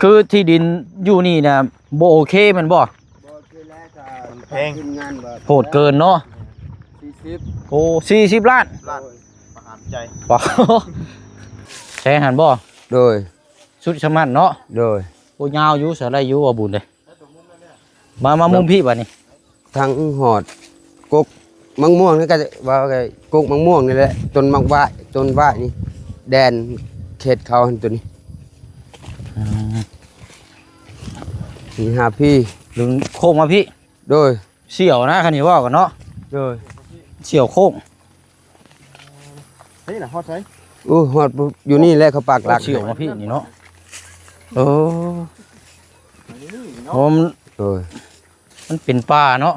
ຄືທີ່ດິນຢູ່ນີ້ນະ ບໍ່ໂອເຄແມ່ນບໍ່? ບໍ່ໂອເຄແລ້ວ ກໍ ມັນແພງ ທີມງານວ່າ ໂຫດເກີນເນາະ ສີ່ສິບ ໂອ້ ສີ່ສິບລ້ານ ລ້ານ ປະຫານໃຈ ບໍ່ ແຊຫັ້ນບໍ່? ໂດຍ ສຸດສະໝັ້ນເນາະ ໂດຍ ໂອ້ ຍາວຢູ່ ສະໄລຢູ່ວ່າບຸນເດ້ ມາ ມາມຸມພີ້ບາດນີ້ ທາງຮອດກົກໝາກມ່ວງນີ້ກໍ ວ່າກໍກົກໝາກມ່ວງນີ້ແຫຼະ ຕົ້ນໝາກຫວ້າຍ ຕົ້ນຫວ້າຍນີ້ ແດນເຂດເຂົາຫັ້ນ ຕົວນີ້ ອືມ ນີ້ຫາພີ້ ດຶງໂຄ້ງມາພີ້ ໂດຍ ສ່ຽວນະ ຄັນຊິເວົ້າກັນເນາະ ໂດຍ ສ່ຽວໂຄ້ງ ເຮີ້ຍ ນະ ຮອດໃສ? ໂອ້ ຮອດຢູ່ນີ້ແຫຼະ ເຂົາປັກຫຼັກ ສ່ຽວມາພີ້ນີ້ເນາະ ເອີ ນີ້ເນາະ ໂອ້ ມັນ ໂດຍ ມັນເປັນປ່າເນາະ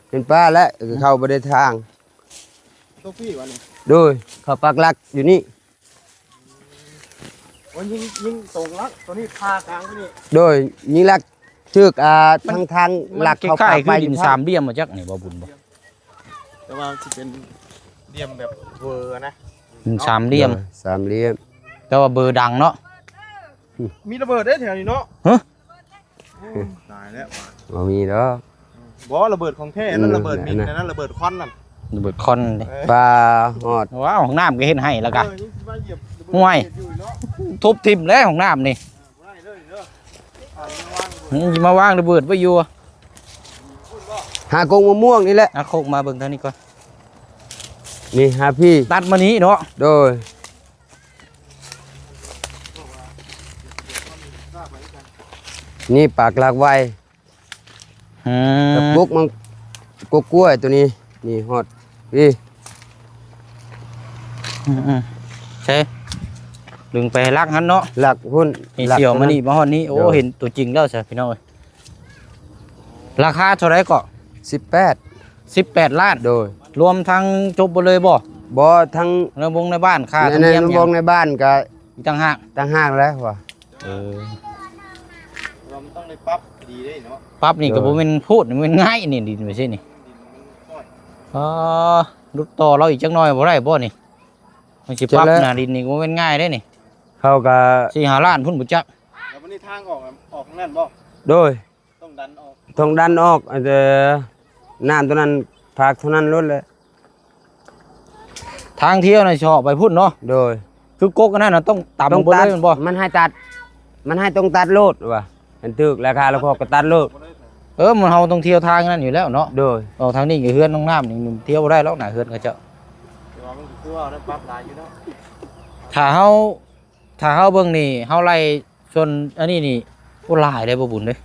ເປັນປ່າແຫຼະ ເອີ ເຂົ້າບໍ່ໄດ້ທາງ ຕົກພີ້ວະນີ້ ໂດຍ ເຂົາປັກຫຼັກຢູ່ນີ້ ໂອ້ຍ ຍິງ ຍິງຕົງຫຼັກ ຕົວນີ້ຜ່າກາງຕົວນີ້ ໂດຍ ຍິງຫຼັກ ຖືກ ອ່າ ມັນ ທາງ ທາງຫຼັກເຂົາ ມັນຄ້າຍໆຄືດິນສາມຫຼ່ຽມບໍ່ຈັກນີ້ ບໍ່ບຸນບໍ່ ແຕ່ວ່າຊິເປັນຫຼ່ຽມແບບເວີນະ ເປັນສາມຫຼ່ຽມ ໂດຍ ສາມຫຼ່ຽມ ແຕ່ວ່າເບີດັງເນາະ ມີລະເບີດເດ້ແຖວນີ້ເນາະ ຮະ ໂອ້ຍ ຕາຍແລ້ວ ບໍ່ມີດອກ ບໍ່ ລະເບີດຂອງແທ້ ອືມ ນັ້ນລະເບີດມິນ ນັ້ນລະເບີດຄວັນນັ້ນ ລະເບີດຄວັນເດ້ ເອີ ປາຮອດ ວ້າວ ຫ້ອງນ້ຳກໍເຮັດໃຫ້ແລ້ວກະ ເອີ ຍັງຊິມາຢຽບລະເບີດ ໂອ້ຍ ຢູ່ອີກເນາະ ທຸບຖິ້ມແລ້ວຫ້ອງນ້ຳນີ້ ຍັງຊິມາວາງລະເບີດໄວ້ຢູ່ ຫາກົກມະມ່ວງນີ້ແຫຼະ ຫາໂຄກມາເບິ່ງທາງນີ້ກ່ອນ ນີ້ຫາພີ້ ຕັດມານີ້ເນາະ ໂດຍ ນີ້ປາກຫຼັກໄວ້ ອືມ ກະປຸກມັນ ກົກກ້ວຍຕົວນີ້ ນີ້ຮອດ ນີ້ ອືມໆ ໃຊ່ ດຶງໄປຫຼັກຫັ້ນເນາະ ຫຼັກພຸ້ນ ນີ້ ຫຼັກ ສ່ຽວມານີ້ ມາຮອດນີ້ ໂອ້ ໂດຍ ເຫັນຕົວຈິງແລ້ວຊະພີ່ນ້ອງເອີຍ ລາຄາເທົ່າໃດເກາະ? ສິບແປດ ສິບແປດລ້ານ ໂດຍ ລວມທັງຈົບເບິດເລີຍບໍ່? ບໍ່ ທັງ ໃນວົງໃນບ້ານ ຄ່າທຳນຽມ ໃນວົງໃນບ້ານກະ ອີກຕ່າງຫາກ ຕ່າງຫາກແລ້ວວ່າ ເອີ ແຕ່ວ່າມັນຕ້ອງໄດ້ປັບດີເດ້ເນາະ ປັບນີ້ກໍ ໂດຍ ບໍ່ແມ່ນໂພດ ບໍ່ແມ່ນງ່າຍນີ້ ດິນໄປຊີ້ນີ້ ດິນມັນກ້ອຍ ອໍ ຫຼຸດຕໍ່ລາວອີກຈັກໜ້ອຍບໍ່ໄດ້ບໍ່ນີ້? ມັນຊິປັບ ເຈົ້າແຫຼະ ໜ້າດິນນີ້ກໍບໍ່ແມ່ນງ່າຍເດ້ນີ້ ເຮົາກໍສີ່ຫ້າລ້ານພຸ້ນບໍ່ຈັກ ແລ້ວບັດນີ້ທາງອອກ ອອກທາງນັ້ນບໍ່? ໂດຍ ຕ້ອງດັນອອກ ຕ້ອງດັນອອກ ເອີ ນ້ຳຕົວນັ້ນພາກເທົ່ານັ້ນໂລດແຫຼະ ທາງທ່ຽວນະຊິອອກໄປພຸ້ນເນາະ ໂດຍ ຄືກົກອັນນັ້ນນະຕ້ອງຕຳ ຕ້ອງຕັດ ເບີດເລີຍແມ່ນບໍ່? ມັນໃຫ້ຕັດ ມັນໃຫ້ຕ້ອງຕັດໂລດວ່າ ຄັນຖືກລາຄາແລ້ວພໍກໍຕັດໂລດ ເອີ ມັນເຮົາຕ້ອງທ່ຽວທາງນັ້ນຢູ່ແລ້ວເນາະ ໂດຍ ອອກທາງນີ້ກໍເຮືອນນ້ອງນ້ຳນີ້ມັນທ່ຽວບໍ່ໄດ້ດອກນະ ເຮືອນເຂົາເຈົ້າ ແຕ່ວ່າມັນກໍຄືວ່າໄດ້ປັບຫຼາຍຢູ່ເນາະ ຖ້າເຮົາ ຖ້າເຮົາເບິ່ງນີ້ ເຮົາໄລ່ສ່ວນອັນນີ້ນີ້ ໂອ້ ຫຼາຍເດ້ບໍ່ບຸນເດ້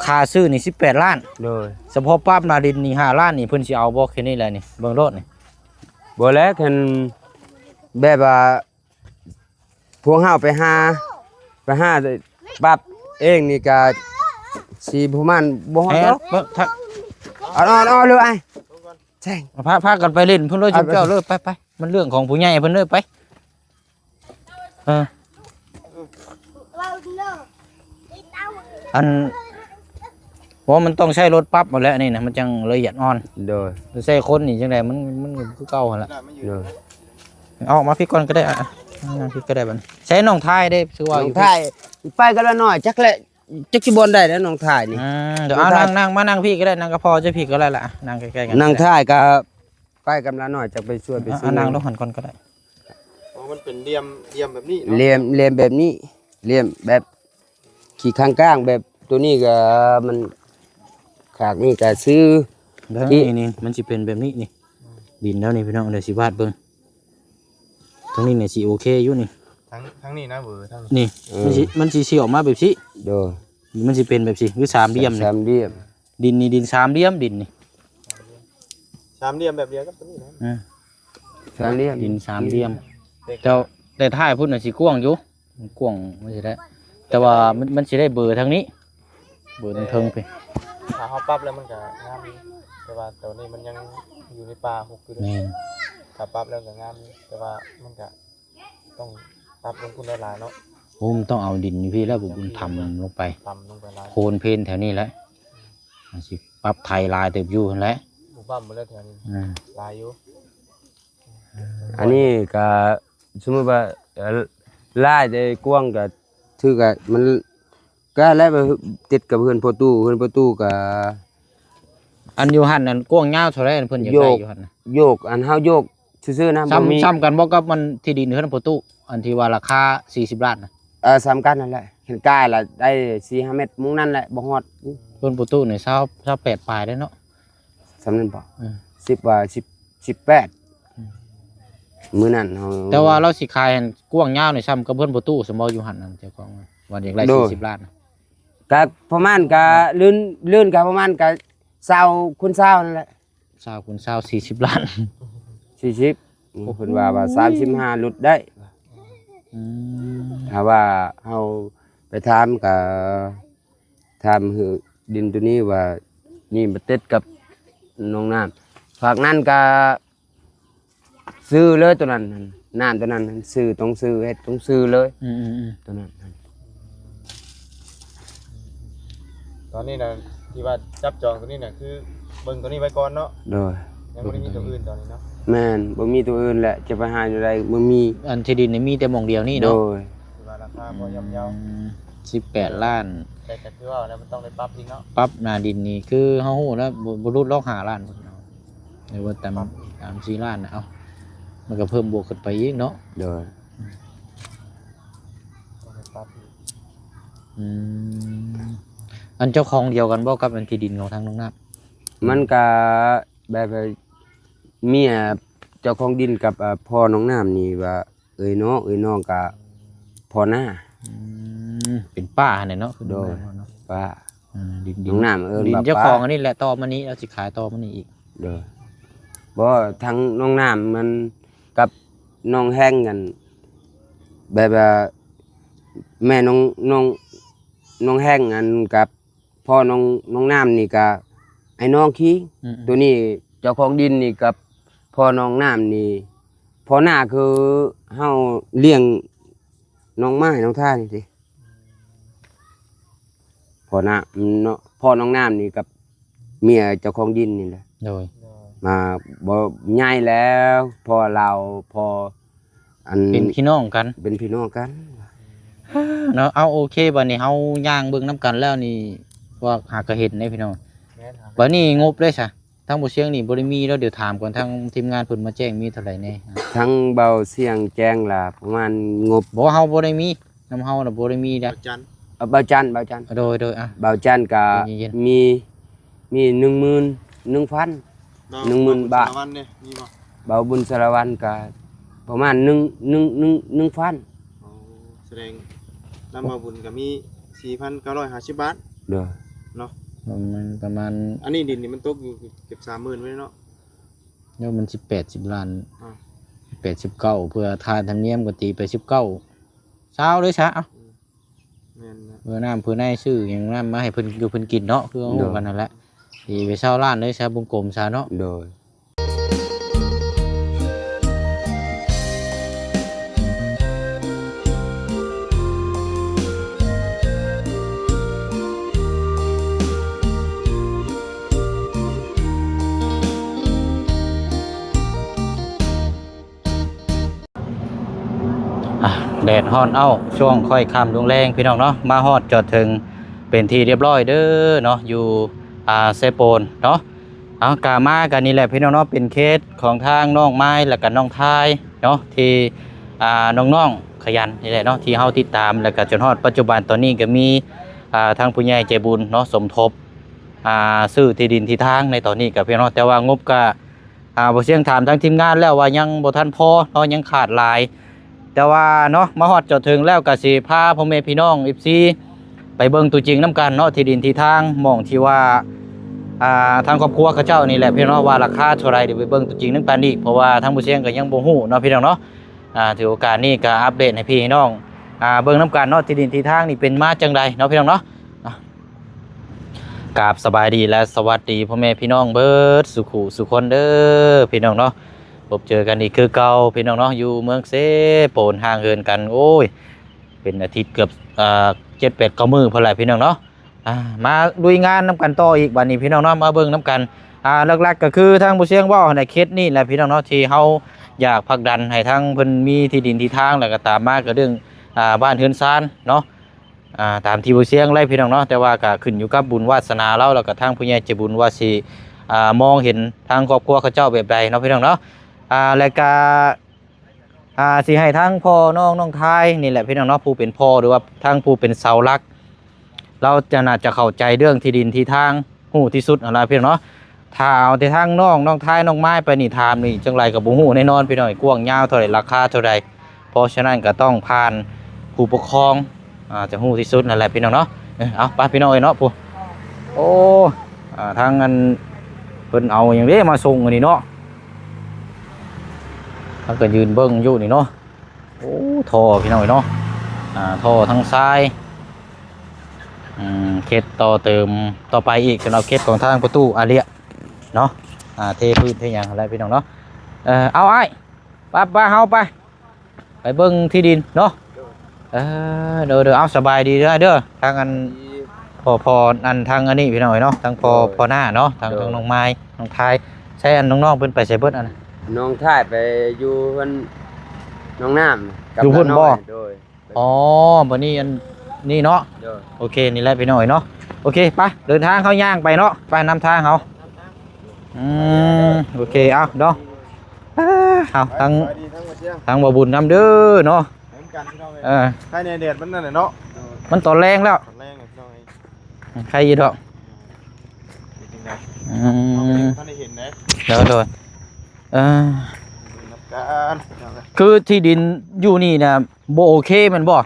ຄ່າຊື້ນີ້ສິບແປດລ້ານ ໂດຍ ສະເພາະປັບໜ້າດິນນີ້ຫ້າລ້ານນີ້ ເພິ່ນຊິເອົາບໍ່ແຄ່ນີ້ແຫຼະນີ້ ເບິ່ງໂລດນີ້ ບໍ່ແຫຼະ ຄັນແບບວ່າ ພວກເຮົາໄປຫາ ໄປຫາປັບເອງນີ້ກະຊິປະມານບໍ່ຮອດດອກ ເອີ ເບິ່ງ ເອົາ ເອົາ ເອົາເລີຍອ້າຍ ແຊງ ພາ ພາກັນໄປຫຼິ້ນພຸ້ນເລີຍ ອ່ະ ຊຸມເຈົ້າເລີຍ ໄປ ໄປ ມັນເລື່ອງຂອງຜູ້ໃຫຍ່ເພິ່ນເລີຍ ໄປ ເອີ ອັນ ເພາະມັນຕ້ອງໃຊ້ລົດປັບເອົາແຫຼະນີ້ນະ ມັນຈັ່ງລະອຽດອ່ອນ ໂດຍ ໃຊ້ຄົນນີ້ຈັ່ງໃດ ມັນ ມັນກໍຄືເກົ່າຫັ້ນລະ ໂດຍ ເອົາອອກມາພີ້ກ່ອນກໍໄດ້ ອ່ະ ອ່ະ ນັ່ງພີ້ກໍໄດ້ບັດນີ້ ໃຊ້ນ້ອງທ້າຍເດ້ ຄືວ່າ ນ້ອງທ້າຍ ໄປກັບລານ້ອຍ ຈັກແຫຼະ ຈັກຊິບ່ອນໃດແລ້ວນ້ອງທ້າຍນີ້ ອືມ ດຽວ ນ້ອງທ້າຍ ເອົາ ນັ່ງ ນັ່ງ ມານັ່ງພີ້ກໍໄດ້ ນັ່ງກັບພໍ່ເຈົ້າພີ້ກໍໄດ້ລະ ນັ່ງໃກ້ໆກັນ ນັ່ງທ້າຍກໍ ໄປກັບຫຼານ້ອຍ ຈັກໄປຊ່ວຍໄປ ອ່ະ ຊື້ ອ່ະ ນັ່ງລົງຫັ້ນກ່ອນກໍໄດ້ ອໍ ມັນເປັນຫຼ່ຽມ ຫຼ່ຽມແບບນີ້ເນາະ ຫຼ່ຽມ ຫຼ່ຽມແບບນີ້ ຫຼ່ຽມແບບຂີ້ຄ້າງກ້າງ ແບບໂຕນີ້ກໍມັນ ຂາກນີ້ກໍຊື້ ເບິ່ງ ທີ່ ນີ້ ນີ້ ມັນຊິເປັນແບບນີ້ນີ້ ດິນແລ້ວນີ້ພີ່ນ້ອງ ດຽວຊິວາດເບິ່ງ ທາງນີ້ນີ້ຊິໂອເຄຢູ່ນີ້ ທາງ ທາງນີ້ນະ ເວີ ທາງນີ້ ນີ້ ເອີ ມັນຊິ ມັນຊິສ່ຽວມາແບບຊີ້ ໂດຍ ມັນຊິເປັນແບບຊີ້ ຄືສາມຫຼ່ຽມນີ້ ສາມຫຼ່ຽມ ດິນນີ້ດິນສາມຫຼ່ຽມ ດິນນີ້ ສາມຫຼ່ຽມແບບດຽວກັບຕົວນີ້ນະ ອືມ ສາມຫຼ່ຽມ ດິນສາມຫຼ່ຽມ ແຕ່ ແຕ່ທ້າຍພຸ້ນນະຊິກວ້າງຢູ່ ມັນກວ້າງມັນຊິໄດ້ ແຕ່ວ່າມັນ ມັນຊິໄດ້ເບີທາງນີ້ ເບີທາງເທິງພີ້ ຖ້າເຮົາປັບແລ້ວມັນກໍງາມຢູ່ ແຕ່ວ່າຕົວນີ້ມັນຍັງຢູ່ໃນປ່າຮົກຢູ່ເດ້ ແມ່ນ ຖ້າປັບແລ້ວກໍງາມຢູ່ ແຕ່ວ່າມັນກໍ ຕ້ອງປັບລົງພຸ້ນຫຼາຍໆເນາະ ໂອ້ ມັນຕ້ອງເອົາດິນຢູ່ພີ້ແລ້ວ ບຸນທຳລົງໄປ ທຳລົງໄປຫຼາຍ ໂພນເພນແຖວນີ້ແຫຼະ ມັນຊິປັບໄຖຫຼາຍເຕີບຢູ່ຫັ້ນແຫຼະ ບຸບບັ້ມໝົດແລ້ວແຖວນີ້ ອືມ ຫຼາຍຢູ່ ອັນນີ້ກໍສົມມຸດວ່າ ເອີ ຫຼາຍແຕ່ກວ້າງກໍ ຖືກະ ມັນກະແລ້ວ ຕິດກັບເຮືອນພໍ່ຕູ້ ເຮືອນພໍ່ຕູ້ກະ ອັນຢູ່ຫັ້ນນັ້ນກວ້າງຍາວເທົ່າໃດ ອັນເພິ່ນຢາກໄດ້ຢູ່ຫັ້ນນະ? ໂຍກ ອັນເຮົາໂຍກຊື່ໆນະ ບໍ່ມີ ສ່ຳກັນບໍ່ກັບມັນທີ່ດິນເຮືອນພໍ່ຕູ້ ອັນທີ່ວ່າລາຄາສີ່ສິບລ້ານນະ? ເອີ ສ່ຳກັນນັ້ນແຫຼະ ເຫັນກາຍລະໄດ້ສີ່ຫ້າແມັດ ມຸງນັ້ນແຫຼະ ບໍ່ຮອດ. ເຮືອນພໍ່ຕູ້ນີ້ຊາວ ຊາວແປດປາຍເດ້ເນາະ. ສ່ຳນັ້ນບໍ່? ເອີ ສິບວ່າ ສິບ ສິບແປດ ອືມ ມື້ນັ້ນເຮົາ ແຕ່ວ່າລາວຊິຂາຍຫັ້ນກວ້າງຍາວນີ້ ສ່ຳກັບເຮືອນພໍ່ຕູ້ ສ່ຳບໍ່ ຢູ່ຫັ້ນນັ້ນ ເຈົ້າຂອງວ່າຢາກໄດ້ ໂດຍ ສີ່ສິບລ້ານນະ? ກະປະມານ ກະລື່ນ ລື່ນກະປະມານ ກະຊາວຄູນຊາວນັ້ນແຫຼະ. ຊາວຄູນຊາວ ສີ່ສິບລ້ານ ສີ່ສິບ ໂອ້ໂຫ ເພິ່ນວ່າ ວ່າສາມສິບຫ້າຫຼຸດໄດ້. ອືມ ຖ້າວ່າເຮົາໄປຖາມ ກະຖາມ ເຮືອນດິນໂຕນີ້ວ່ານີ້ມາຕິດກັບໜອງນ້ຳ ພາກນັ້ນກະຊື້ເລີຍໂຕນັ້ນ ນ້ຳໂຕນັ້ນ ຊື້ ຕ້ອງຊື້ ເຮັດຕ້ອງຊື້ເລີຍ. ອືມໆໆ ໂຕນັ້ນ ຕອນນີ້ນະ ທີ່ວ່າຈັບຈອງໂຕນີ້ນະ ຄືເບິ່ງໂຕນີ້ໄວ້ກ່ອນເນາະ? ໂດຍ ຍັງບໍ່ໄດ້ມີໂຕອື່ນຕອນນີ້ເນາະ? ແມ່ນ ບໍ່ມີໂຕອື່ນແຫຼະ ຈະໄປຫາຢູ່ໃດ ບໍ່ມີ. ອັນທີ່ດິນນີ້ມີແຕ່ໝ່ອງດຽວນີ້ເນາະ? ໂດຍ ຖືວ່າລາຄາພໍຍ່ອມເຍົາ. ອືມ ສິບແປດລ້ານ ແຕ່ກະຄືວ່າແລ້ວ ມັນຕ້ອງໄດ້ປັບອີກເນາະ? ປັບໜ້າດິນນີ້ ຄືເຮົາຮູ້ແລ້ວ ບໍ່ ບໍ່ຫຼຸດຫຼອກຫ້າລ້ານ ຫຼືວ່າຕາມ ສາມສີ່ລ້ານນະ. ເອົ້າ ມັນກະເພີ່ມບວກຂຶ້ນໄປອີກເນາະ? ໂດຍ ອືມ ອັນເຈົ້າຂອງດຽວກັນບໍ່ກັບອັນທີ່ດິນຂອງທາງນ້ອງນ້ຳ? ມັນກະແບບວ່າເມຍເຈົ້າຂອງດິນກັບ ເອີ ພໍ່ນ້ອງນ້ຳນີ້ວ່າເອື້ອຍນ້ອງ ເອື້ອຍນ້ອງກະພໍ່ນ້າ. ອືມ ເປັນປ້າຫັ້ນແຫຼະເນາະ? ໂດຍ ເປັນປ້າເນາະ ປ້າ. ເອີ ດິນ ດິນ ນ້ອງນ້ຳເອີ້ນວ່າ ດິນເຈົ້າຂອງອັນນີ້ແຫຼະ ຕໍ່ມານີ້ ລາວຊິຂາຍຕໍ່ມານີ້ອີກ. ໂດຍ ບໍ່ ທາງນ້ອງນ້ຳມັນກັບນ້ອງແຮງກັນ ແບບວ່າແມ່ນ້ອງ ນ້ອງ ນ້ອງແຮງ ອັນກັບພໍ່ນ້ອງ ນ້ອງນ້ຳນີ້ກະອ້າຍນ້ອງຄີ. ອືມໆ ໂຕນີ້ເຈົ້າຂອງດິນນີ້ກັບພໍ່ນ້ອງນ້ຳນີ້ ພໍ່ນ້າຄືເຮົາລ້ຽງນ້ອງໄມ້ນ້ອງທ່ານີ້ຕິ ພໍ່ນ້າເນາະ ພໍ່ນ້ອງນ້ຳນີ້ກັບເມຍເຈົ້າຂອງດິນນີ້ແຫຼະ. ໂດຍ ມາບໍ່ໃຫຍ່ແລ້ວ ພໍ່ລາວ ພໍ່ ອັນ ເປັນພີ່ນ້ອງກັນ ເປັນພີ່ນ້ອງກັນເນາະ. ເອົາ ໂອເຄ ບາດນີ້ເຮົາຍ່າງເບິ່ງນຳກັນແລ້ວນີ້ ພວກຫາກະເຫັນເດ້ພີ່ນ້ອງ. ແມ່ນ ບາດນີ້ງົບເດ້ຊະ ທາງບໍ່ຊຽງນີ້ບໍ່ໄດ້ມີແລ້ວ ດຽວຖາມກ່ອນ ທາງທີມງານເພິ່ນມາແຈ້ງມີເທົ່າໃດແດ່? ທາງເບົາຊຽງແຈ້ງລະປະມານງົບ ບໍ່ ເຮົາບໍ່ໄດ້ມີ ນຳເຮົານະບໍ່ໄດ້ມີເດ້. ເບົາຈັນ ເອີ ເບົາຈັນ ເບົາຈັນ ໂດຍໆ ອ່ະ ເບົາຈັນກະ ໃຈເຢັນໆ ມີ ມີໜຶ່ງໝື່ນໜຶ່ງພັນ ໜຶ່ງໝື່ນບາດ. ເບົາບຸນສາລະວັນເດ້ ມີບໍ່? ເບົາບຸນສາລະວັນກະປະມານໜຶ່ງ ໜຶ່ງ ໜຶ່ງ ໜຶ່ງພັນ. ໂອ້ ສະແດງນຳເບົາບຸນກະມີສີ່ພັນເກົ້າຮ້ອຍຫ້າສິບບາດ. ໂດຍ ເນາະ ປະມານ ປະມານ ອັນນີ້ດິນນີ້ມັນຕົກຢູ່ເກືອບສາມໝື່ນໄວ້ເນາະ. ໂຍ ມັນສິບແປດ ສິບລ້ານ ອ່າ ແປດສິບເກົ້າ ເພື່ອຄ່າທຳນຽມກໍຕີໄປສິບເກົ້າ ຊາວເລີຍຊະ. ເອົ້າ ອືມ ແມ່ນແຫຼະ ເພື່ອນ້ຳເພື່ອໃນ ຊື້ຫຍັງນ້ຳມາໃຫ້ເພິ່ນຢູ່ເພິ່ນກິນເນາະ ຄືເຮົາຮູ້ກັນນັ້ນແຫຼະ. ໂດຍ ຕີໄປຊາວລ້ານເລີຍຊະ ວົງກົມຊະເນາະ. ໂດຍ ອ່ະ ແດດຮ້ອນເອົ້າ ຊ່ວງຄ່ອຍຄ່ຳລົງແລງ ພີ່ນ້ອງເນາະ ມາຮອດຈອດເຖິງເປັນທີ່ຮຽບຮ້ອຍເດີເນາະ ຢູ່ ອ່າ ເຊໂປນເນາະ. ເອົາ ກະມາກັນນີ້ແຫຼະ ພີ່ນ້ອງເນາະ ເປັນເຂດຂອງທາງນ້ອງມາຍ ແລ້ວກະນ້ອງທາຍເນາະ ທີ່ ອ່າ ນ້ອງໆຂະຫຍັນນີ້ແຫຼະເນາະ ທີ່ເຮົາຕິດຕາມ ແລ້ວກະຈົນຮອດປັດຈຸບັນຕອນນີ້ກະມີ ອ່າ ທາງຜູ້ໃຫຍ່ໃຈບຸນເນາະ ສົມທົບ ອ່າ ຊື້ທີ່ດິນທີ່ທາງໃນຕອນນີ້ກະ ພີ່ນ້ອງ ແຕ່ວ່າງົບກະ ອ່າ ບໍ່ຊຽງຖາມທາງທີມງານແລ້ວວ່າຍັງບໍ່ທັນພໍເນາະ ຍັງຂາດຫຼາຍ ແຕ່ວ່າເນາະ ມາຮອດຈອດເຖິງແລ້ວກະຊິພາພໍ່ແມ່ພີ່ນ້ອງ ເອັຟຊີ ໄປເບິ່ງຕົວຈິງນຳກັນເນາະ ທີ່ດິນທີ່ທາງ ໝ່ອງທີ່ວ່າ ອ່າ ທາງຄອບຄົວເຂົາເຈົ້ານີ້ແຫຼະ ພີ່ນ້ອງເນາະ ວ່າລາຄາເທົ່າໃດ ດຽວໄປເບິ່ງຕົວຈິງນຳກັນອີກ ເພາະວ່າທາງບໍ່ຊຽງກະຍັງບໍ່ຮູ້ເນາະ ພີ່ນ້ອງເນາະ. ອ່າ ຖືໂອກາດນີ້ກະອັບເດດໃຫ້ພີ່ໃຫ້ນ້ອງ ອ່າ ເບິ່ງນຳກັນເນາະ ທີ່ດິນທີ່ທາງນີ້ເປັນມາຈັ່ງໃດເນາະ ພີ່ນ້ອງເນາະ. ອ່າ ກາບສະບາຍດີ ແລະ ສະຫວັດດີພໍ່ແມ່ພີ່ນ້ອງເບິດສູ່ຄູ່ສູ່ຄົນເດີ ພີ່ນ້ອງເນາະ. ພົບເຈີກັນອີກຄືເກົ່າ ພີ່ນ້ອງເນາະ ຢູ່ເມືອງເຊໂປນ ຫ່າງເຫີນກັນ ໂອ້ຍ ເປັນອາທິດເກືອບ ເອີ ເຈັດແປດເກົ້າມື້ພຸ້ນແຫຼະ ພີ່ນ້ອງເນາະ. ອ່າ ມາລຸຍງານນຳກັນຕໍ່ອີກບາດນີ້ ພີ່ນ້ອງເນາະ ມາເບິ່ງນຳກັນ. ອ່າ ຫຼັກໆກະຄືທາງບໍ່ຊຽງເວົ້າຫັ້ນແຫຼະ ເຂດນີ້ແຫຼະ ພີ່ນ້ອງເນາະ ທີ່ເຮົາຢາກຜັກດັນໃຫ້ທາງເພິ່ນມີທີ່ດິນທີ່ທາງ ແລ້ວກະຕາມມາກະເລື່ອງ ອ່າ ບ້ານເຮືອນຊານເນາະ. ອ່າ ຕາມທີ່ບໍ່ສ່ຽງໄດ້ພີ່ນ້ອງເນາະ, ແຕ່ວ່າກໍຂຶ້ນຢູ່ກັບບຸນວາສະໜາລາວ ແລ້ວກໍທາງຜູ້ໃຫຍ່ໃຈບຸນວ່າຊິ ອ່າ ມອງເຫັນທາງຄອບຄົວເຂົາເຈົ້າແບບໃດເນາະພີ່ນ້ອງເນາະ. ອ່າ ແລ້ວກໍ ອ່າ ຊິໃຫ້ທາງພໍ່ນ້ອງ ນ້ອງທາຍນີ້ແຫຼະພີ່ນ້ອງເນາະ, ຜູ້ເປັນພໍ່ ຫຼືວ່າທາງຜູ້ເປັນເສົາຫຼັກ ລາວຈະໜ້າຈະເຂົ້າໃຈເລື່ອງທີ່ດິນທີ່ທາງ ຮູ້ທີ່ສຸດຫັ້ນລະພີ່ນ້ອງເນາະ. ຖ້າເອົາແຕ່ທາງນ້ອງ ນ້ອງທາຍ ນ້ອງມາຍໄປນີ້ ຖາມນີ້ຈັ່ງໃດກໍບໍ່ຮູ້ແນ່ນອນພີ່ນ້ອງ, ກວ້າງຍາວເທົ່າໃດ ລາຄາເທົ່າໃດ. ເພາະສະນັ້ນກໍຕ້ອງຜ່ານຜູ້ປົກຄອງ ອ່າ ຈະຮູ້ທີ່ສຸດນັ້ນແຫຼະພີ່ນ້ອງເນາະ. ເອີ ເອົາໄປພີ່ນ້ອງເອີຍເນາະ. ພຸ້ນ ໂອ້ ອ່າ ທາງອັນ ເພິ່ນເອົາຫຍັງເດ້ມາສົ່ງອັນນີ້ເນາະ, ເຮົາກໍຢືນເບິ່ງຢູ່ນີ້ເນາະ. ໂອ້ ທໍ່ພີ່ນ້ອງເອີຍເນາະ, ອ່າ ທໍ່ທາງຊາຍ ອືມ ເຂດຕໍ່ເຕີມຕໍ່ໄປອີກ ສຳລັບເຂດຂອງທາງປະຕູອາເລຍເນາະ. ອ່າ ເທພື້ນເທຫຍັງຫັ້ນແຫຼະພີ່ນ້ອງເນາະ. ເອີ ເອົາອ້າຍ ໄປ ໄປ ເຮົາໄປ ໄປເບິ່ງທີ່ດິນເນາະ. ເອີ ໂດຍ ໂດຍ ເອົາ ສະບາຍດີເດີ ທາງອັນ ພໍ່ ພໍ່ອັນ ທາງອັນນີ້ພີ່ນ້ອງເອີຍເນາະ, ທາງພໍ່ ໂດຍ ພໍ່ໜ້າເນາະ, ທາງ ໂດຍ ທາງນ້ອງມາຍ ນ້ອງທາຍ. ໃສອັນ ນ້ອງໆເພິ່ນໄປໃສເບິດອັນ? ນ້ອງທາຍໄປຢູ່ເພິ່ນ ນ້ອງນ້ຳ ກັບ ຢູ່ພຸ້ນບໍ່? ໂດຍ. ອໍ ບັດນີ້ອັນນີ້ເນາະ. ໂດຍ. ໂອເຄ ນີ້ແຫຼະພີ່ນ້ອງເອີຍເນາະ. ໂອເຄ ໄປ ເດີນທາງເຮົາຍ່າງໄປເນາະ, ໄປນຳທາງເຮົາ. ອືມ ໂອເຄ ເອົາເນາະ. ເອົາ ທັງ ທັງບໍ່ບຸນນຳເດີເນາະ. ເອີ ໃຄແດ່ແດດມັນນັ້ນແຫຼະເນາະ, ມັນຕອນແລງແລ້ວ ຕອນແລງພີ່ນ້ອງເອີຍ. ໃຄຢູ່ດອກ. ອືມ ເຮົາກໍຍັງບໍ່ທັນໄດ້ເຫັນເດ້. ໂດຍ ໂດຍ. ເອີ ຄືທີ່ດິນຢູ່ນີ້ນະ ບໍ່ໂອເຄແມ່ນບໍ່? ບໍ່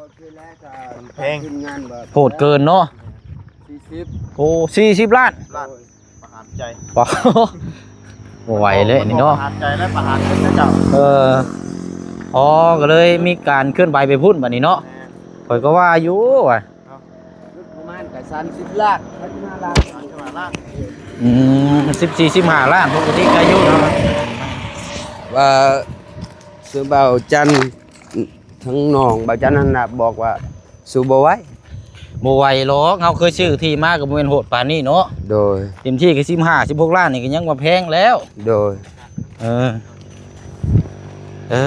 ໂອເຄແລ້ວ ກໍແພງ ໂຫດເກີນເນາະ. ສີ່ສິບ ໂອ້ ສີ່ສິບລ້ານ ລ້ານ ປະຫານໃຈ ບໍ່ ບໍ່ໄຫວເລີຍນີ້ເນາະ, ປະຫານໃຈແລ້ວ ປະຫານເງິນເຈົ້າ. ເອີ ອໍ ກໍເລີຍມີການເຄື່ອນໄຫວໄປພຸ້ນບັດນີ້ເນາະ. ແມ່ນ ຂ້ອຍກໍວ່າຢູ່ວ່າ ເນາະ ປະມານກໍສາມສິບລ້ານ ສາມສິບຫ້າລ້ານ ອືມ ສິບສີ່ ສິບຫ້າລ້ານ ປົກກະຕິກໍຢູ່ເນາະ. ວ່າຊື່ບ່າວຈັນ ທາງນ້ອງບ່າວຈັນຫັ້ນນະ ບອກວ່າ ສູ້ບໍ່ໄຫວ ບໍ່ໄຫວຫຼອກ, ເຮົາເຄີຍຊື້ທີ່ມາກໍບໍ່ແມ່ນໂຫດປານນີ້ເນາະ. ໂດຍ. ເຕັມທີ່ກໍສິບຫ້າ ສິບຫົກລ້ານນີ້ກໍຍັງວ່າແພງແລ້ວ. ໂດຍ. ເອີ ເອີ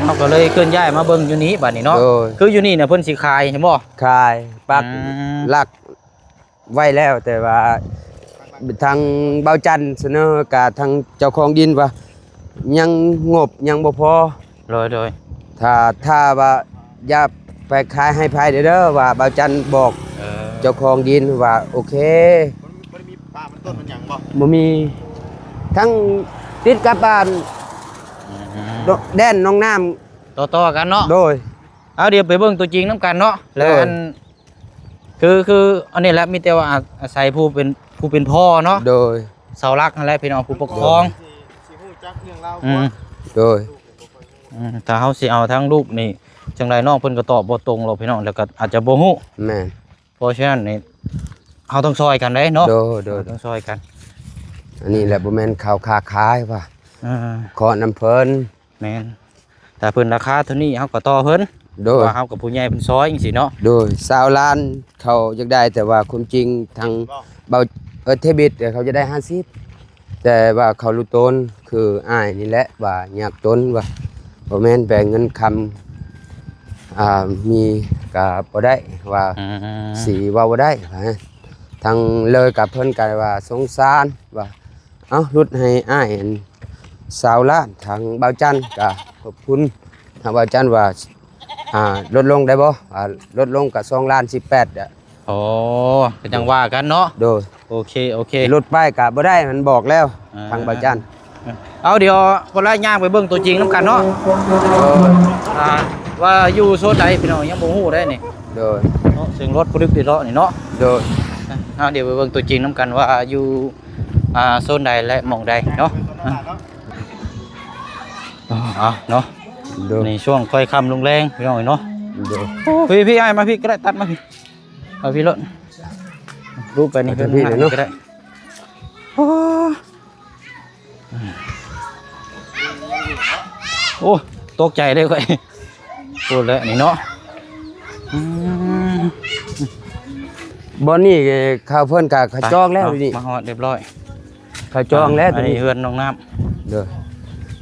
ເຮົາກໍເລີຍເຄື່ອນຍ້າຍມາເບິ່ງຢູ່ນີ້ບັດນີ້ເນາະ. ໂດຍ. ຄືຢູ່ນີ້ນະເພິ່ນຊິຂາຍແມ່ນບໍ່? ຂາຍ ປັກ ອືມ ຫຼັກ ໄວ້ແລ້ວ, ແຕ່ວ່າທາງບ່າວຈັນສະເໜີກັບທາງເຈົ້າຂອງດິນວ່າຍັງງົບຍັງບໍ່ພໍ. ໂດຍ ໂດຍ. ຖ້າ ຖ້າວ່າຢ່າໄປຂາຍໃຫ້ໃຜເດີ ວ່າບ່າວຈັນບອກ ເອີ ເຈົ້າຂອງດິນວ່າໂອເຄ. ບໍ່ໄດ້ມີປ່າມັນຕົ້ນມັນຫຍັງບໍ່? ບໍ່ມີ. ທັງຕິດກັບບ້ານ ອືມ ແດນໜອງນ້ຳ ຕໍ່ໆກັນເນາະ. ໂດຍ. ເອົາ ດຽວໄປເບິ່ງຕົວຈິງນຳກັນເນາະ. ແລ້ວ ໂດຍ ອັນ ຄື ຄືອັນນີ້ແຫຼະ ມີແຕ່ວ່າອາ ອາໄສຜູ້ເປັນ ຜູ້ເປັນພໍ່ເນາະ. ໂດຍ. ເສົາຫຼັກຫັ້ນແຫຼະພີ່ນ້ອງ ຜູ້ປົກຄອງ. ໂດຍ. ຊິ ຊິຮູ້ຈັກເລື່ອງລາວ ອືມ ກວ່າ. ໂດຍ. ອືມ ຖ້າເຮົາຊິເອົາທາງລູກນີ້ ຈັ່ງໃດນ້ອງເພິ່ນກໍຕອບບໍ່ຕົງຫຼອກພີ່ນ້ອງ ແລ້ວກໍອາດຈະບໍ່ຮູ້. ແມ່ນ. ເພາະສະນັ້ນນີ້ ເຮົາຕ້ອງຊ່ອຍກັນເດ້ເນາະ. ໂດຍ ໂດຍ. ເຮົາຕ້ອງຊ່ອຍກັນ. ອັນນີ້ແຫຼະ ບໍ່ແມ່ນຂ່າວຄ້າຂາຍວ່າ ເອີ ຂໍນຳເພິ່ນ. ແມ່ນ. ຖ້າເພິ່ນລາຄາເທົ່ານີ້ເຮົາກໍຕໍ່ເພິ່ນ. ໂດຍ. ເພາະວ່າເຮົາກັບຜູ້ໃຫຍ່ເພິ່ນຊ່ອຍຈັ່ງຊີ້ເນາະ. ໂດຍ. ຊາວລ້ານເຂົາຢາກໄດ້ ແຕ່ວ່າຄວາມຈິງທາງເບົາ ເອີ ເທບິດເຂົາຈະໄດ້ຫ້າສິບ ແຕ່ວ່າເຂົາຮູ້ຕົນ ຄືອ້າຍນີ້ແຫຼະວ່າຍາກຈົນ ວ່າບໍ່ແມ່ນແບງເງິນຄຳ ອ່າ ມີກໍບໍ່ໄດ້ ວ່າ ອືມ ຊິເວົ້າບໍ່ໄດ້. ທາງເລີຍກັບເພິ່ນກໍວ່າສົງສານ ວ່າ ເອົ້າ ຫຼຸດໃຫ້ອ້າຍອັນຊາວລ້ານ. ທາງບ່າວຈັນກໍຂອບຄຸນທາງບ່າວຈັນວ່າ ອ່າ ລົດລົງໄດ້ບໍ່? ອ່າ ລົດລົງກໍສອງລ້ານສິບແປດ. ອໍ ກໍຈັ່ງວ່າກັນເນາະ. ໂດຍ. ໂອເຄ ໂອເຄ. ຫຼຸດໄປກໍບໍ່ໄດ້ ມັນບອກແລ້ວ ອ່າ ທາງບ່າວຈັນ. ເອົາ ດຽວຄົນລະຍ່າງໄປເບິ່ງຕົວຈິງນຳກັນເນາະ. ໂດຍ. ອ່າ ວ່າຢູ່ໂຊນໃດ ພີ່ນ້ອງຍັງບໍ່ຮູ້ໄດ໋ນີ້. ໂດຍ. ເນາະ ເຊິ່ງລົດຜູ້ດຶກໄດ້ເລາະນີ້ເນາະ. ໂດຍ. ເອົາ ດຽວໄປເບິ່ງຕົວຈິງນຳກັນວ່າຢູ່ ອ່າ ໂຊນໃດ ແລະ ໝ່ອງໃດເນາະ. ອ່າ ເອົາເນາະ. ໂດຍ. ໃນຊ່ວງຄ່ອຍຄ່ຳລົງແລງ ພີ່ນ້ອງເນາະ. ໂດຍ. ໂອ້ ພີ່ ພີ່ ອ້າຍມາພີ່ກໍໄດ້ ຕັດມາພີ່ ເອົາພີ່ໂລດ ລູບໄປນີ້ ເອົາພີ່ເນາະ ກໍໄດ້. ໂອ້ ໂອ້ ຕົກໃຈເດ້ຂ້ອຍ. ໂອ້ ແລ້ວນີ້ເນາະ. ອືມ ບ່ອນນີ້ເຂົາເພິ່ນກໍຂະຈອງແລ້ວ. ມາຮອດຮຽບຮ້ອຍ ຂະຈອງແລ້ວ. ອັນນີ້ເຮືອນນ້ອງນ້ຳ. ໂດຍ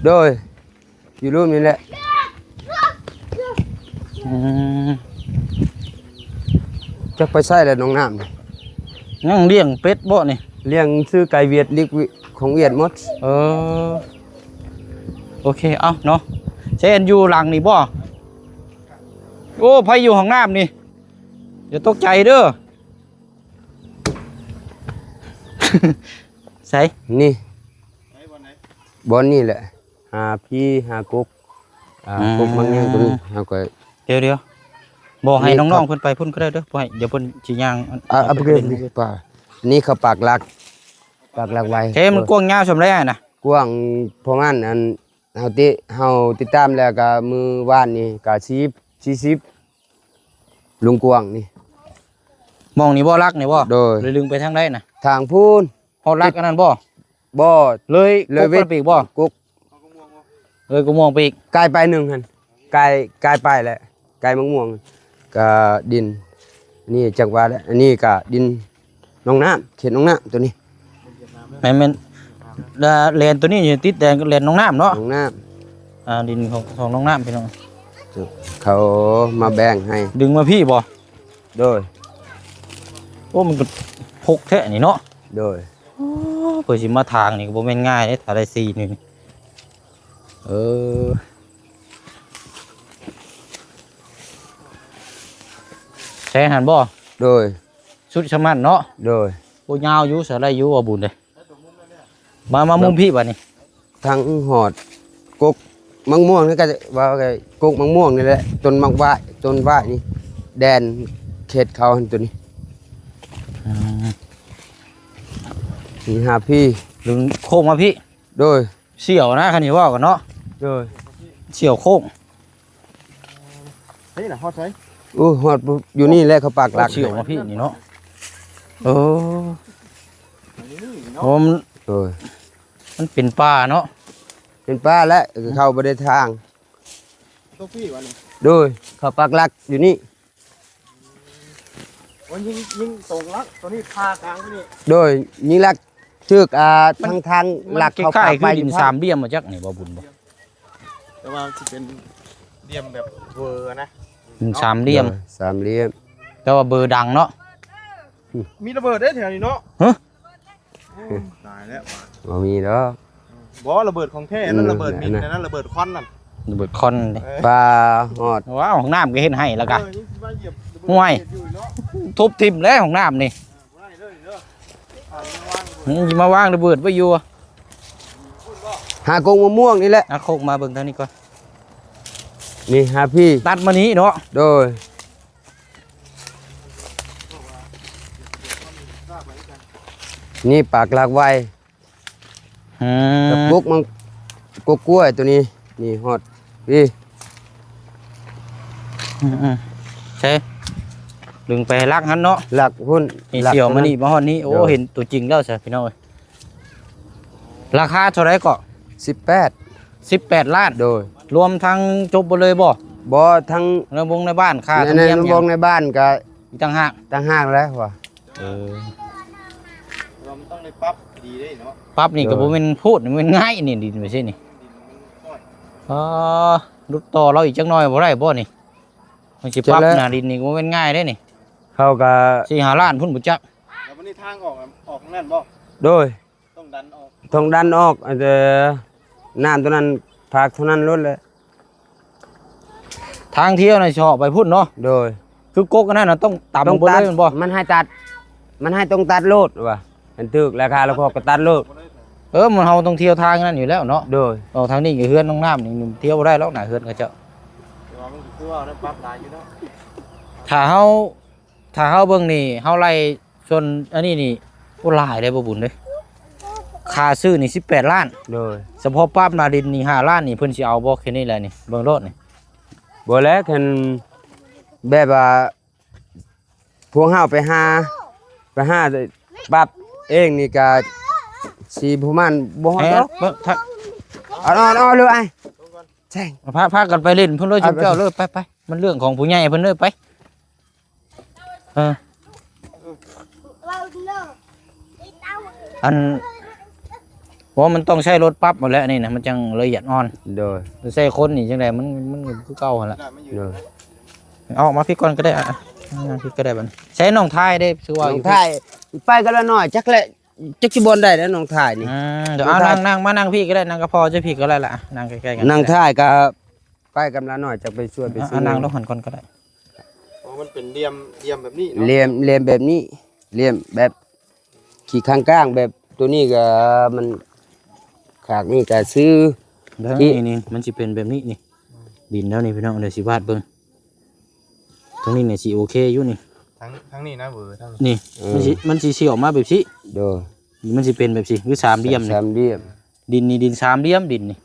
ໂດຍ. ຢູ່ລຸ່ມນີ້ແຫຼະ. ອືມ ຈັກໄປໃສແລ້ວນ້ອງນ້ຳນີ້. ຍັງລ້ຽງເປັດບໍ່ນີ້? ລ້ຽງຊື້ໄກ່ຫວຽດ ລີກວິ ຂອງຫວຽດໝົດ. ເອີ ໂອເຄ ເອົາເນາະ. ໃສ ອັນຢູ່ຫຼັງນີ້ບໍ່? ໂອ້ ໃຜຢູ່ຫ້ອງນ້ຳນີ້? ຢ່າຕົກໃຈເດີ. ໃສ? ນີ້ ບ່ອນນີ້ແຫຼະ. ຫາພີຫາກົກ ອ່າ ອືມ ກົກມັນຍັງຕົວນີ້ ເຮົາກໍ ດຽວໆ ບໍ່ ໃຫ້ນ້ອງໆເພິ່ນໄປພຸ້ນກໍໄດ້ເດີ ບໍ່ໃຫ້ ດຽວເພິ່ນຊິຍ່າງ ອ່າ ເອົາໄປ ເອົາໄປ ເອົາໄປ ນີ້ເຂົາປາກຫຼັກ ປາກຫຼັກໄວ້. ເອີ ມັນກວ້າງຍາວສ່ຳໃດນະ? ກວ້າງປະມານ ອັນ ເຮົາຕິ ເຮົາຕິດຕາມແລ້ວກໍມື້ວານນີ້ກໍສີ່ສິບ ສີ່ສິບ ລຸງກວ້າງນີ້. ໝ່ອງນີ້ບໍ່ ຫຼັກນີ້ບໍ່? ໂດຍ ຫຼືດຶງໄປທາງໃດນະ? ທາງພຸ້ນ. ຮອດຫຼັກອັນນັ້ນບໍ່? ບໍ່ ເລີຍ ເລີຍວິດ ກົກໄປອີກບໍ່? ກົກ ເລີຍກົກມ່ວງໄປອີກ ກາຍໄປໜຶ່ງຫັ້ນ ກາຍ ກາຍໄປແຫຼະ ກາຍໝາກມ່ວງ ກະດິນ ນີ້ຈັກວ່າແຫຼະ. ອັນນີ້ກະດິນໜອງນ້ຳ ເຂດໜອງນ້ຳຕົວນີ້. ແມ່ນໆ ແລະແລນຕົວນີ້ຢູ່ຕິດແດນກັບແລນໜອງນ້ຳເນາະ ໜອງນ້ຳ. ອ່າ ດິນຂອງ ຂອງໜອງນ້ຳ ພີ່ນ້ອງ ເຂົາມາແບ່ງໃຫ້ ດຶງມາພີ້ບໍ່? ໂດຍ. ໂອ້ ມັນກໍພົກແທ້ນີ້ເນາະ. ໂດຍ. ໂອ້ ເພິ່ນຊິມາທາງນີ້ກໍບໍ່ແມ່ນງ່າຍເດ້ ຖ້າໄດ້ສີ່ນີ້. ເອີ ໃຊ່ຫັ້ນບໍ່? ໂດຍ. ສຸດຊຳນັ້ນເນາະ. ໂດຍ. ໂອ້ ຍາວຢູ່ ສະໄລຢູ່ວ່າບຸນເດ້. ມາ ມາມຸມພີ້ບາດນີ້ ທາງຮອດກົກໝາກມ່ວງນີ້ ກໍວ່າກົກໝາກມ່ວງນີ້ແຫຼະ ຕົ້ນໝາກຫວ້າຍ ຕົ້ນຫວ້າຍນີ້ ແດນເຂດເຂົາຫັ້ນ ຕົວນີ້. ອືມ ນີ້ຫາພີ້ ດຶງໂຄ້ງມາພີ້. ໂດຍ. ສ່ຽວນະ ຄັນຊິເວົ້າກັນເນາະ. ໂດຍ. ສ່ຽວໂຄ້ງ. ເຮີ້ຍ ນະ ຮອດໃສ? ໂອ້ ຮອດຢູ່ນີ້ແຫຼະ ເຂົາປາກຫຼັກ ສ່ຽວມາພີ້ນີ້ເນາະ. ເອີ ນີ້ເນາະ ໂອ້ ມັນ ໂດຍ ມັນເປັນປ່າເນາະ ເປັນປ່າແຫຼະ ເຂົາບໍ່ໄດ້ທາງ. ຕົກພີ້ວະນີ້? ໂດຍ ເຂົາປາກຫຼັກຢູ່ນີ້. ໂອ້ ຍິງ ຍິງຕົງຫຼັກ ຕົວນີ້ຜ່າກາງຕົວນີ້. ໂດຍ ຍິງຫຼັກຖືກ ອ່າ ມັນ ທາງ ທາງຫຼັກເຂົາປາກໄວ້ຢູ່ ດິນສາມຫຼ່ຽມມາຈາກນີ້ບໍ່ບຸນບໍ່? ແຕ່ວ່າຊິເປັນຫຼ່ຽມແບບເວີນະ ດິນສາມຫຼ່ຽມ. ໂດຍ ສາມຫຼ່ຽມ ແຕ່ວ່າເບີດັງເນາະ. ມີລະເບີດເດ້ແຖວນີ້ເນາະ. ຮະ? ໂອ້ ຕາຍແລ້ວ ບໍ່ມີດອກ. ບໍ່ ລະເບີດຂອງແທ້ ອັນນັ້ນລະເບີດມິນ ອັນນັ້ນລະເບີດຄວັນນັ້ນ ລະເບີດຄວັນເດ້. ເອີ ປາຮອດ ວ້າວ ຫ້ອງນ້ຳກໍເຮັດໃຫ້ແລ້ວກະ. ເອີ ຍັງຊິມາຢຽບລະເບີດ ຫ້ວຍ ເຮັດຢູ່ເນາະ ທຸບຖິ້ມແລ້ວຫ້ອງນ້ຳນີ້. ບໍ່ໄດ້ເດີນີ້ເດີ ອືມ ຊິມາວາງລະເບີດໄວ້ຢູ່. ຫາກົກໝາກມ່ວງນີ້ແຫຼະ ຫາກົກ ມາເບິ່ງທາງນີ້ກ່ອນ. ນີ້ຫາພີ້ ຕັດມານີ້ເນາະ. ໂດຍ. ນີ້ປາກຫຼັກໄວ້. ອືມ ແລ້ວກົກມັນ ກົກກ້ວຍຕົວນີ້ ນີ້ຮອດພີ້. ອືມໆ ໃຊ່ ດຶງໄປຫຼັກຫັ້ນເນາະ ຫຼັກພຸ້ນ. ນີ້ ຫຼັກ ສ່ຽວມານີ້ ມາຮອດນີ້. ໂອ້ ໂດຍ ເຫັນຕົວຈິງແລ້ວຊະ ພີ່ນ້ອງເອີຍ. ລາຄາເທົ່າໃດເກາະ? ສິບແປດ ສິບແປດລ້ານ. ໂດຍ. ລວມທັງຈົບເບິດເລີຍບໍ່? ບໍ່ ທັງ ໃນວົງໃນບ້ານ ຄ່າທຳນຽມ ໃນວົງໃນບ້ານກະ ອີກຕ່າງຫາກ ຕ່າງຫາກແລ້ວວ່າ. ເອີ ແຕ່ວ່າມັນຕ້ອງໄດ້ປັບດີເດ້ເນາະ ປັບນີ້ ໂດຍ ກໍບໍ່ແມ່ນໂພດ ແມ່ນງ່າຍນີ້ ດິນໄປຊີ້ນີ້. ອໍ ຫຼຸດຕໍ່ລາວອີກຈັກໜ້ອຍບໍ່ໄດ້ບໍ່ນີ້? ມັນຊິປັບ ຈັກແລ້ວ ໜ້າດິນນີ້ກໍບໍ່ແມ່ນງ່າຍເດ້ນີ້ ເຮົາກໍສີ່ຫ້າລ້ານພຸ້ນບໍ່ຈັກ. ແລ້ວບັດນີ້ທາງອອກ ອອກທາງນັ້ນບໍ່? ໂດຍ. ຕ້ອງດັນອອກ ຕ້ອງດັນອອກ ເອີ ນ້ຳຕົວນັ້ນພາກເທົ່ານັ້ນໂລດແຫຼະ. ທາງທ່ຽວນະ ຊິອອກໄປພຸ້ນເນາະ. ໂດຍ. ຄືກົກອັນນັ້ນນະ ຕ້ອງຕຳ ຕ້ອງຕັດ ເບິດເລີຍແມ່ນບໍ່? ມັນໃຫ້ຕັດ ມັນໃຫ້ຕ້ອງຕັດໂລດວ່າ ຄັນຖືກລາຄາແລ້ວເຂົາກໍຕັດໂລດ. ເອີ ມັນ ເຮົາຕ້ອງທ່ຽວທາງນັ້ນຢູ່ແລ້ວເນາະ. ໂດຍ. ອອກທາງນີ້ກໍເຮືອນນ້ອງນ້ຳນີ້ ທ່ຽວບໍ່ໄດ້ດອກນະ ເຮືອນເຂົາເຈົ້າ. ແຕ່ວ່າມັນກໍຄືວ່າໄດ້ປັບຫຼາຍຢູ່ເນາະ ຖ້າເຮົາ ຖ້າເຮົາເບິ່ງນີ້ ເຮົາໄລ່ສ່ວນອັນນີ້ນີ້ ໂອ້ ຫຼາຍເດ້ບໍ່ບຸນເດ້. ຄ່າຊື້ນີ້ສິບແປດລ້ານ. ໂດຍ. ສະເພາະປັບໜ້າດິນນີ້ຫ້າລ້ານນີ້ ເພິ່ນຊິເອົາບໍ່ແຄ່ນີ້ແຫຼະນີ້ ເບິ່ງໂລດນີ້. ບໍ່ແຫຼະ ຄັນແບບວ່າພວກເຮົາໄປຫາ ໄປຫາປັບເອງນີ້ກະຊິປະມານບໍ່ຮອດດອກ. ເບິ່ງ ເອົາ ເອົາ ເອົາເລີຍອ້າຍ ແຊງ ພາ ພາກັນໄປຫຼິ້ນເພິ່ນເລີຍ ຈຸມເຈົ້າເລີຍ ໄປ ໄປ ມັນເລື່ອງຂອງຜູ້ໃຫຍ່ເພິ່ນເລີຍ ໄປ. ເອີ ອັນ ເພາະມັນຕ້ອງໃຊ້ລົດປັບໝົດແຫຼະນີ້ນະ ມັນຈັ່ງລະອຽດອ່ອນ. ໂດຍ. ໃຊ້ຄົນນີ້ຈັ່ງໃດ ມັນ ມັນກໍຄືເກົ່າຫັ້ນລະ. ໂດຍ. ເອົາອອກມາພີ້ກ່ອນກໍໄດ້ ອ່ະ ນັ່ງພີ້ກໍໄດ້ບັດນີ້. ໃຊ້ນ້ອງທ້າຍເດ້ ຄືວ່າ ນ້ອງທ້າຍ ຢູ່ພີ້ ໄປກັບລານ້ອຍ ຈັກແຫຼະ ຈັກຊິບ່ອນໃດແລ້ວນ້ອງທ້າຍນີ້. ອືມ ດຽວ ເອົາ ນ້ອງທ້າຍ ນັ່ງ ນັ່ງ ມານັ່ງພີ້ກໍໄດ້ ນັ່ງກັບພໍ່ເຈົ້າພີ້ກໍໄດ້ລະ ນັ່ງໃກ້ໆກັນ. ນ້ອງທ້າຍກໍໄປກັບລານ້ອຍ ຈັກໄປຊ່ວຍໄປ ເອົາ ຊື້ ເອົາ ນັ່ງລົງຫັ້ນກ່ອນກໍໄດ້. ອໍ ມັນເປັນຫຼ່ຽມ ຫຼ່ຽມແບບນີ້ເນາະ. ຫຼ່ຽມ ຫຼ່ຽມແບບນີ້ ຫຼ່ຽມແບບ ຂີ້ຂ້າງກາງແບບ ໂຕນີ້ກໍມັນ ຂ້າງນີ້ກໍຊື້ ເບິ່ງ ທີ່ ນີ້ ນີ້ ມັນຊິເປັນແບບນີ້ນີ້ ດິນແຖວນີ້ພີ່ນ້ອງ ດຽວຊິວາດເບິ່ງ. ຕົງນີ້ນີ້ຊິໂອເຄຢູ່ນີ້ ທາງ ທາງນີ້ນະ ເບີ ທາງນີ້ ນີ້ ເອີ ມັນຊິ ມັນຊິ ຊິອອກມາແບບຊີ້. ໂດຍ ມັນຊິເປັນແບບຊີ້ ຄືສາມຫຼ່ຽມນີ້ ສາມຫຼ່ຽມ. ດິນນີ້ດິນສາມຫຼ່ຽມ ດິນນີ້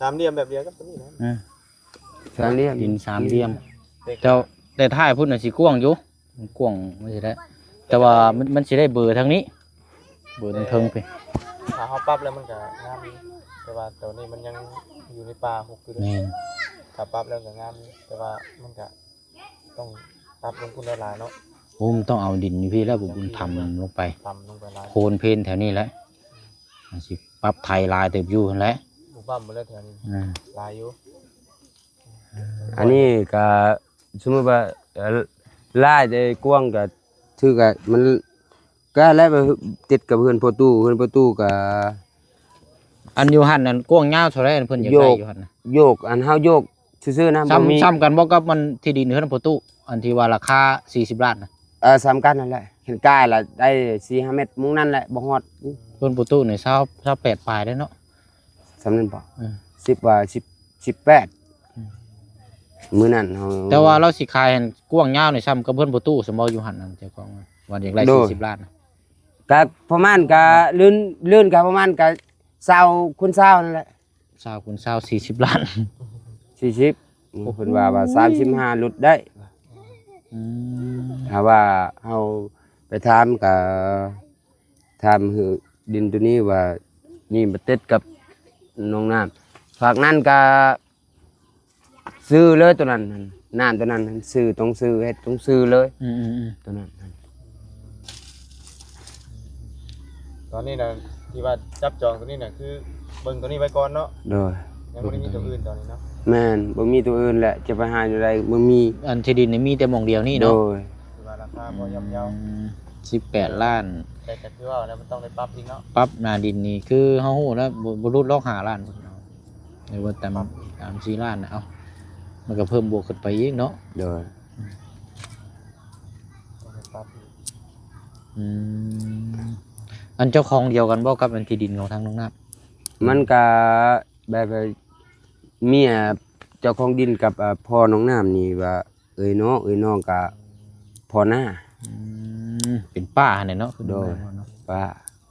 ສາມຫຼ່ຽມແບບດຽວກັບຕົວນີ້ນະ. ອືມ ສາມຫຼ່ຽມ ດິນສາມຫຼ່ຽມ. ແຕ່ ແຕ່ທ້າຍພຸ້ນນະຊິກວ້າງຢູ່ ມັນກວ້າງ ມັນຊິໄດ້ ແຕ່ວ່າມັນ ມັນຊິໄດ້ເບີທາງນີ້ ເບີທາງເທິງພີ້. ຖ້າເຮົາປັບແລ້ວມັນກໍງາມຢູ່ ແຕ່ວ່າຕົວນີ້ມັນຍັງຢູ່ໃນປ່າຮົກຢູ່ເດ້. ແມ່ນ ຖ້າປັບແລ້ວກໍງາມຢູ່ ແຕ່ວ່າມັນກໍຕ້ອງຕັດລົງພຸ້ນຫຼາຍໆເນາະ. ໂອ້ ມັນຕ້ອງເອົາດິນຢູ່ພີ້ແລ້ວ ບຸນທຳລົງໄປ ທຳລົງໄປຫຼາຍ ໂພນເພນແຖວນີ້ແຫຼະ. ມັນຊິປັບໄຖຫຼາຍເຕີບຢູ່ຫັ້ນແຫຼະ ບໍ່ບັ້ມໝົດແລ້ວແຖວນີ້. ອືມ ຫຼາຍຢູ່. ອັນນີ້ກໍສົມມຸດວ່າ ເອີ ຫຼາຍແຕ່ກວ້າງກໍຖືກະ ມັນກໍແລ້ວ ຕິດກັບເຮືອນພໍ່ຕູ້ ເຮືອນພໍ່ຕູ້ກໍ ອັນຢູ່ຫັ້ນນັ້ນກວ້າງຍາວເທົ່າໃດ ອັນເພິ່ນຢາກໄດ້ຢູ່ຫັ້ນນະ? ໂຍກ ອັນເຮົາໂຍກຊື່ໆນະ ສ່ຳ ບໍ່ມີ ສ່ຳກັນບໍ່ກັບມັນທີ່ດິນເຮືອນພໍ່ຕູ້ ອັນທີ່ວ່າລາຄາສີ່ສິບລ້ານນະ? ເອີ ສ່ຳກັນນັ້ນແຫຼະ ເຫັນກາຍລະໄດ້ສີ່ຫ້າແມັດ ມຸງນັ້ນແຫຼະ ບໍ່ຮອດ. ເຮືອນພໍ່ຕູ້ນີ້ຊາວ ຊາວແປດປາຍເດ້ເນາະ. ສ່ຳນັ້ນບໍ່? ເອີ ສິບວ່າ ສິບ ສິບແປດ ອືມ ມື້ນັ້ນເຮົາ ແຕ່ວ່າລາວຊິຂາຍຫັ້ນກວ້າງຍາວນີ້ ສ່ຳກັບເຮືອນພໍ່ຕູ້ ສ່ຳບໍ່ຢູ່ຫັ້ນນະ ເຈົ້າຂອງວ່າຢາກໄດ້ ໂດຍ ສີ່ສິບລ້ານນະ? ກະປະມານກະ ເລື່ອນ ເລື່ອນກະປະມານກະຊາວຄູນຊາວນັ້ນແຫຼະ. ຊາວຄູນຊາວ ສີ່ສິບລ້ານ ສີ່ສິບ ໂອ້ໂຫ ເພິ່ນວ່າ ວ່າສາມສິບຫ້າຫຼຸດໄດ້. ອືມ ຖ້າວ່າເຮົາໄປຖາມກະ ຖາມຄືດິນໂຕນີ້ວ່ານີ້ມາຕິດກັບໜອງນ້ຳ ພາກນັ້ນກະຊື້ເລີຍໂຕນັ້ນ ນ້ຳໂຕນັ້ນ ຊື້ ຕ້ອງຊື້ ເຮັດຕ້ອງຊື້ເລີຍ. ອືມໆໆ ໂຕນັ້ນ ຕອນນີ້ນະ ທີ່ວ່າຈັບຈອງໂຕນີ້ນະ ຄືເບິ່ງໂຕນີ້ໄວ້ກ່ອນເນາະ. ໂດຍ ຍັງບໍ່ໄດ້ມີໂຕອື່ນຕອນນີ້ເນາະ. ແມ່ນ ບໍ່ມີໂຕອື່ນແຫຼະ ຈະໄປຫາຢູ່ໃດ ບໍ່ມີ. ອັນທີ່ດິນນີ້ມີແຕ່ໝ່ອງດຽວນີ້ເນາະ. ໂດຍ ຖືວ່າລາຄາພໍຍ່ອມເຍົາ. ອືມ ສິບແປດລ້ານ ແຕ່ກໍຄືວ່າແລ້ວ ມັນຕ້ອງໄດ້ປັບອີກເນາະ. ປັບໜ້າດິນນີ້ຄືເຮົາຮູ້ແລ້ວ ບໍ່ ບໍ່ຫຼຸດຫຼອກຫ້າລ້ານ ຫຼືວ່າຕາມ ຕາມສີ່ລ້ານນະ. ເອົ້າ ມັນກໍເພີ່ມບວກຂຶ້ນໄປອີກເນາະ. ໂດຍ ອືມ ອັນເຈົ້າຂອງດຽວກັນບໍ່ກັບອັນທີ່ດິນຂອງທາງນ້ອງນ້ຳ? ມັນກະແບບວ່າເມຍເຈົ້າຂອງດິນກັບ ອາ ພໍ່ນ້ອງນ້ຳນີ້ວ່າ ເອີຍນ້ອງ ເອີຍນ້ອງກະພໍ່ນ້າ. ອືມ ເປັນປ້າຫັ້ນແຫຼະເນາະ. ໂດຍ ເປັນປ້າເນາະ ປ້າ.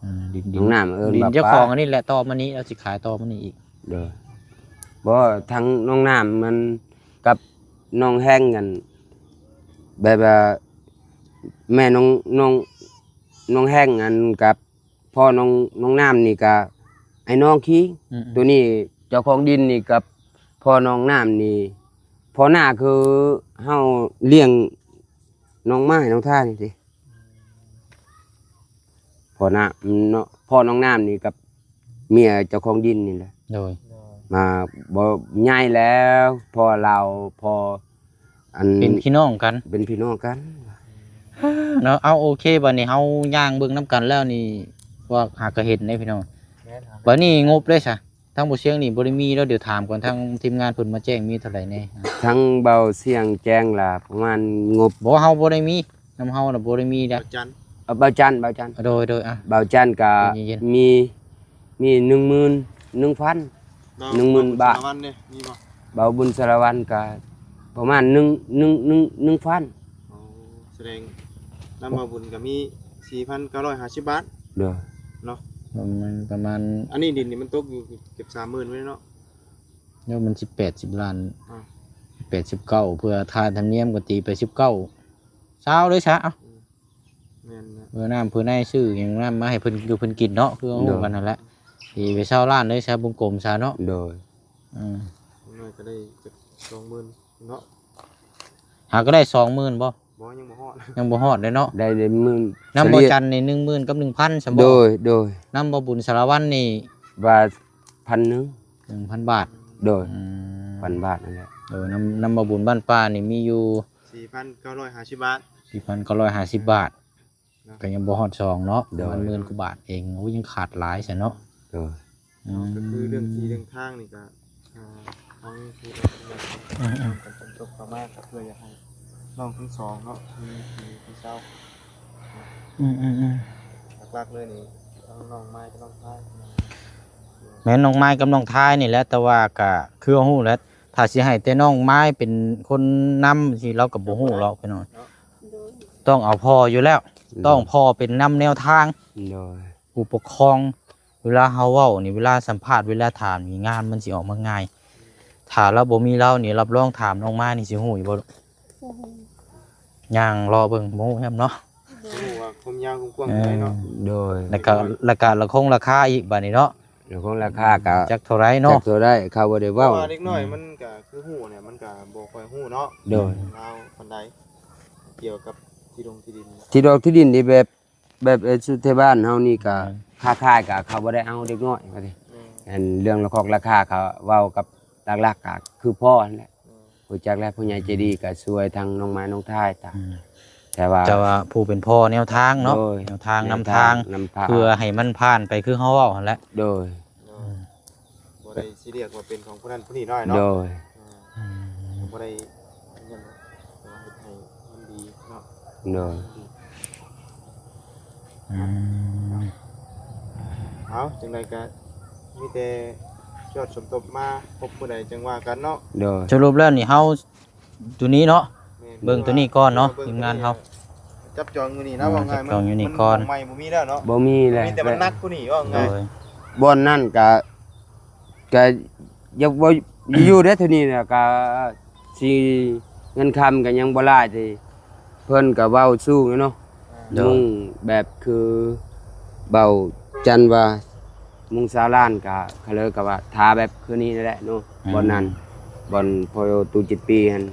ອືມ ດິນ ດິນ ນ້ອງນ້ຳເອີ້ນ ດິນ ວ່າ ເຈົ້າຂອງ ປ້າ ອັນນີ້ແຫຼະ ຕໍ່ມານີ້ ລາວຊິຂາຍຕໍ່ມານີ້ອີກ. ໂດຍ ບໍ່ ທາງນ້ອງນ້ຳມັນກັບນ້ອງແຮງກັນ ແບບວ່າແມ່ນ້ອງ ນ້ອງ ນ້ອງແຮງອັນກັບ ພໍ່ນ້ອງ ນ້ອງນ້ຳນີ້ກະອ້າຍນ້ອງຄີ. ອືມໆ ໂຕນີ້ເຈົ້າຂອງດິນນີ້ກັບພໍ່ນ້ອງນ້ຳນີ້ ພໍ່ນ້າຄືເຮົາລ້ຽງນ້ອງໝ້າຍນ້ອງທ່ານີ້ຕິ ພໍ່ນ້າເນາະ. ພໍ່ນ້ອງນ້ຳນີ້ກັບເມຍເຈົ້າຂອງດິນນີ້ແຫຼະ. ໂດຍ ມາບໍ່ໃຫຍ່ແລ້ວ ພໍ່ລາວ ພໍ່ ອັນ ເປັນພີ່ນ້ອງກັນ ເປັນພີ່ນ້ອງກັນເນາະ. ເອົາ ໂອເຄ ບັດນີ້ເຮົາຍ່າງເບິ່ງນຳກັນແລ້ວນີ້ ວ່າຫາກະເຫັນເດ້ພີ່ນ້ອງ. ແມ່ນ ບັດນີ້ງົບເດ້ຊະ ທາງບໍ່ຊຽງນີ້ບໍ່ໄດ້ມີແລ້ວ ດຽວຖາມກ່ອນ ທາງທີມງານເພິ່ນມາແຈ້ງມີເທົ່າໃດແດ່? ທາງເບົາຊຽງແຈ້ງລະປະມານງົບ ບໍ່ ເຮົາບໍ່ໄດ້ມີ ນຳເຮົານະບໍ່ໄດ້ມີເດ້. ເບົາຈັນ ເອີ ເບົາຈັນ ເບົາຈັນ ໂດຍ ໂດຍ ອ່ະ ເບົາຈັນກະ ໃຈເຢັນໆ ມີ ມີໜຶ່ງໝື່ນໜຶ່ງພັນ ເບົາ ໜຶ່ງໝື່ນບາດ. ເບົາບຸນສາລະວັນນີ້ມີບໍ່? ເບົາບຸນສາລະວັນກະປະມານໜຶ່ງ ໜຶ່ງ ໜຶ່ງ ໜຶ່ງພັນ. ໂອ້ ສະແດງນຳເບົາບຸນກະມີສີ່ພັນເກົ້າຮ້ອຍຫ້າສິບບາດ. ໂດຍ ເນາະ ປະມານ ປະມານ ອັນນີ້ດິນນີ້ມັນຕົກຢູ່ເກືອບສາມໝື່ນໄວ້ເນາະ. ແລ້ວມັນສິບແປດ ສິບລ້ານ ອ່າ ແປດສິບເກົ້າ ເພື່ອຄ່າທຳນຽມກໍຕີໄປສິບເກົ້າ ຊາວເລີຍຊະ. ເອົາ ອືມ ແມ່ນແຫຼະ ເພື່ອນ້ຳເພື່ອໃນ ຊື້ຫຍັງນ້ຳມາໃຫ້ເພິ່ນຢູ່ເພິ່ນກິນເນາະ ຄືເຮົາຮູ້ກັນຫັ້ນແຫຼະ. ຕີໄປຊາວລ້ານເລີຍຊະ ວົງກົມຊະເນາະ. ໂດຍ ອືມ ຢ່າງໜ້ອຍກໍໄດ້ຈັກສອງໝື່ນເນາະ. ຫາກໍໄດ້ສອງໝື່ນບໍ່? ບໍ່ ຍັງບໍ່ຮອດ ຍັງບໍ່ຮອດເດ້ເນາະ. ໄດ້ ໄດ້ໝື່ນ ນຳເບົາຈັນນີ້ໜຶ່ງໝື່ນກັບໜຶ່ງພັນຊະບໍ່? ໂດຍ ໂດຍ ນຳເບົາບຸນສາລະວັນນີ້ວ່າພັນໜຶ່ງ ໜຶ່ງພັນບາດ. ໂດຍ ອືມ ພັນບາດນັ້ນແຫຼະ. ໂດຍ ນຳ ນຳເບົາບຸນບ້ານປ່ານີ້ມີຢູ່ ສີ່ພັນເກົ້າຮ້ອຍຫ້າສິບບາດ ສີ່ພັນເກົ້າຮ້ອຍຫ້າສິບບາດ ເນາະ ກໍຍັງບໍ່ຮອດສອງເນາະ ໂດຍ ປະມານໝື່ນກວ່າບາດເອງ. ໂອ້ຍ ຍັງຂາດຫຼາຍຊະເນາະ. ໂດຍ ເນາະ ອືມ ກໍຄືເລື່ອງທີ່ເລື່ອງທາງນີ້ກໍ ອ່າ ທາງທີ່ ອືມໆ ກັນຈົນຈົບເຂົ້າມາ ກໍເພື່ອຢາກໃຫ້ນ້ອງທັງສອງເນາະ ມີທີ່ ທີ່ເຊົາ. ອືມໆໆ ຫຼັກໆເລີຍນີ້ ທັງນ້ອງມາຍກັບນ້ອງທາຍ ແມ່ນນ້ອງມາຍກັບນ້ອງທາຍນີ້ແຫຼະ. ແຕ່ວ່າກໍຄືເຮົາຮູ້ແຫຼະ ຖ້າຊິໃຫ້ແຕ່ນ້ອງມາຍເປັນຄົນນຳຊິ ລາວກໍບໍ່ຮູ້ຫຼອກພີ່ນ້ອງ ເນາະ ໂດຍ ຕ້ອງເອົາພໍ່ຢູ່ແລ້ວ ໂດຍ ຕ້ອງພໍ່ເປັນນຳແນວທາງ ໂດຍ ຜູ້ປົກຄອງ. ເວລາເຮົາເວົ້ານີ້ ເວລາສຳພາດ ເວລາຖາມນີ້ ງານມັນຊິອອກມາງ່າຍ. ຖ້າລາວບໍ່ມີລາວນີ້ ຮັບຮອງຖາມນ້ອງມາຍນີ້ຊິຮູ້ຢູ່ບໍ່? ບໍ່ຮູ້ ຍ່າງເລາະເບິ່ງ ບໍ່ຮູ້ແຮມເນາະ ບໍ່ຮູ້ວ່າຄວາມຍາວຄວາມກວ້າງເທົ່າໃດເນາະ. ເອີ ໂດຍ ແລ້ວກໍ ແລ້ວກໍລາຄາ ລາຄາອີກບາດນີ້ເນາະ ລາຄາ ລາຄາກໍ ຈັກເທົ່າໃດເນາະ ຈັກເທົ່າໃດ ເຂົາບໍ່ໄດ້ເວົ້າ. ເພາະວ່າເດັກນ້ອຍມັນກໍຄືຮູ້ແຫຼະ ມັນກໍບໍ່ຄ່ອຍຮູ້ເນາະ ໂດຍ ລາວປານໃດ ກ່ຽວກັບທີ່ດົງທີ່ດິນ ທີ່ດອກທີ່ດິນນີ້ແບບ ແບບ ເອີ ຊຸດແຖວບ້ານເຮົານີ້ກໍ ແມ່ນ ຄ້າຂາຍກໍເຂົາບໍ່ໄດ້ເອົາເດັກນ້ອຍວ່າຕິ ແມ່ນ ອັນເລື່ອງລະຄອກລາຄາ ເຂົາເວົ້າກັບຫຼັກໆກໍຄືພໍ່ຫັ້ນແຫຼະ ແມ່ນ ຮູ້ຈັກແລ້ວ ຜູ້ໃຫຍ່ໃຈດີກໍຊ່ວຍທັງນ້ອງມາຍນ້ອງທາຍຕາ ອືມ ແຕ່ວ່າ ແຕ່ວ່າຜູ້ເປັນພໍ່ແນວທາງເນາະ ໂດຍ ແນວທາງນຳທາງ ນຳທາງ ເພື່ອໃຫ້ມັນຜ່ານໄປຄືເຮົາເວົ້າຫັ້ນແຫຼະ ໂດຍ ໂດຍ ອືມ ບໍ່ໄດ້ຊິລຽກວ່າເປັນຂອງຜູ້ນັ້ນຜູ້ນີ້ນ້ອຍເນາະ ໂດຍ ອືມ ອືມ ບໍ່ໄດ້ ເຮັດໃຫ້ມັນດີເນາະ ໂດຍ ອືມ ເອົາ ຈັ່ງໃດກໍມີແຕ່ຍອດສົມທົບມາຄົບມື້ໃດຈັ່ງວ່າກັນເນາະ ໂດຍ ສະຫຼຸບແລ້ວນີ້ເຮົາ ຕົວນີ້ເນາະ ແມ່ນ ເບິ່ງຕົວນີ້ກ່ອນເນາະ ເບິ່ງ ທີມງານເຮົາ ຈັບຈອງຢູ່ນີ້ນະ ອ່າ ວ່າງ່າຍ ຈັບຈອງຢູ່ນີ້ກ່ອນ ມັນໃໝ່ບໍ່ມີແລ້ວເນາະ ບໍ່ມີແລ້ວ ມີແຕ່ມັນໜັກກວ່ານີ້ ວ່າງ່າຍ ໂດຍ ບ່ອນນັ້ນກະ ກະຢາກບໍ່ຢູ່ເດ້ ເທົ່ານີ້ນະ ກະຊິເງິນຄຳກະຍັງບໍ່ຫຼາຍຕິ ເພິ່ນກະເວົ້າສູງຢູ່ເນາະ ອ່າ ໂດຍ ມຸງແບບຄືເບົາຈັນວ່າ ມຸງຊາວລ້ານກະ ເຂົາເລີຍກະວ່າຖ້າແບບຄືນີ້ແຫຼະເນາະ ອືມ ບ່ອນນັ້ນ ບ່ອນພໍ່ຕູ້ເຈັດປີຫັ້ນ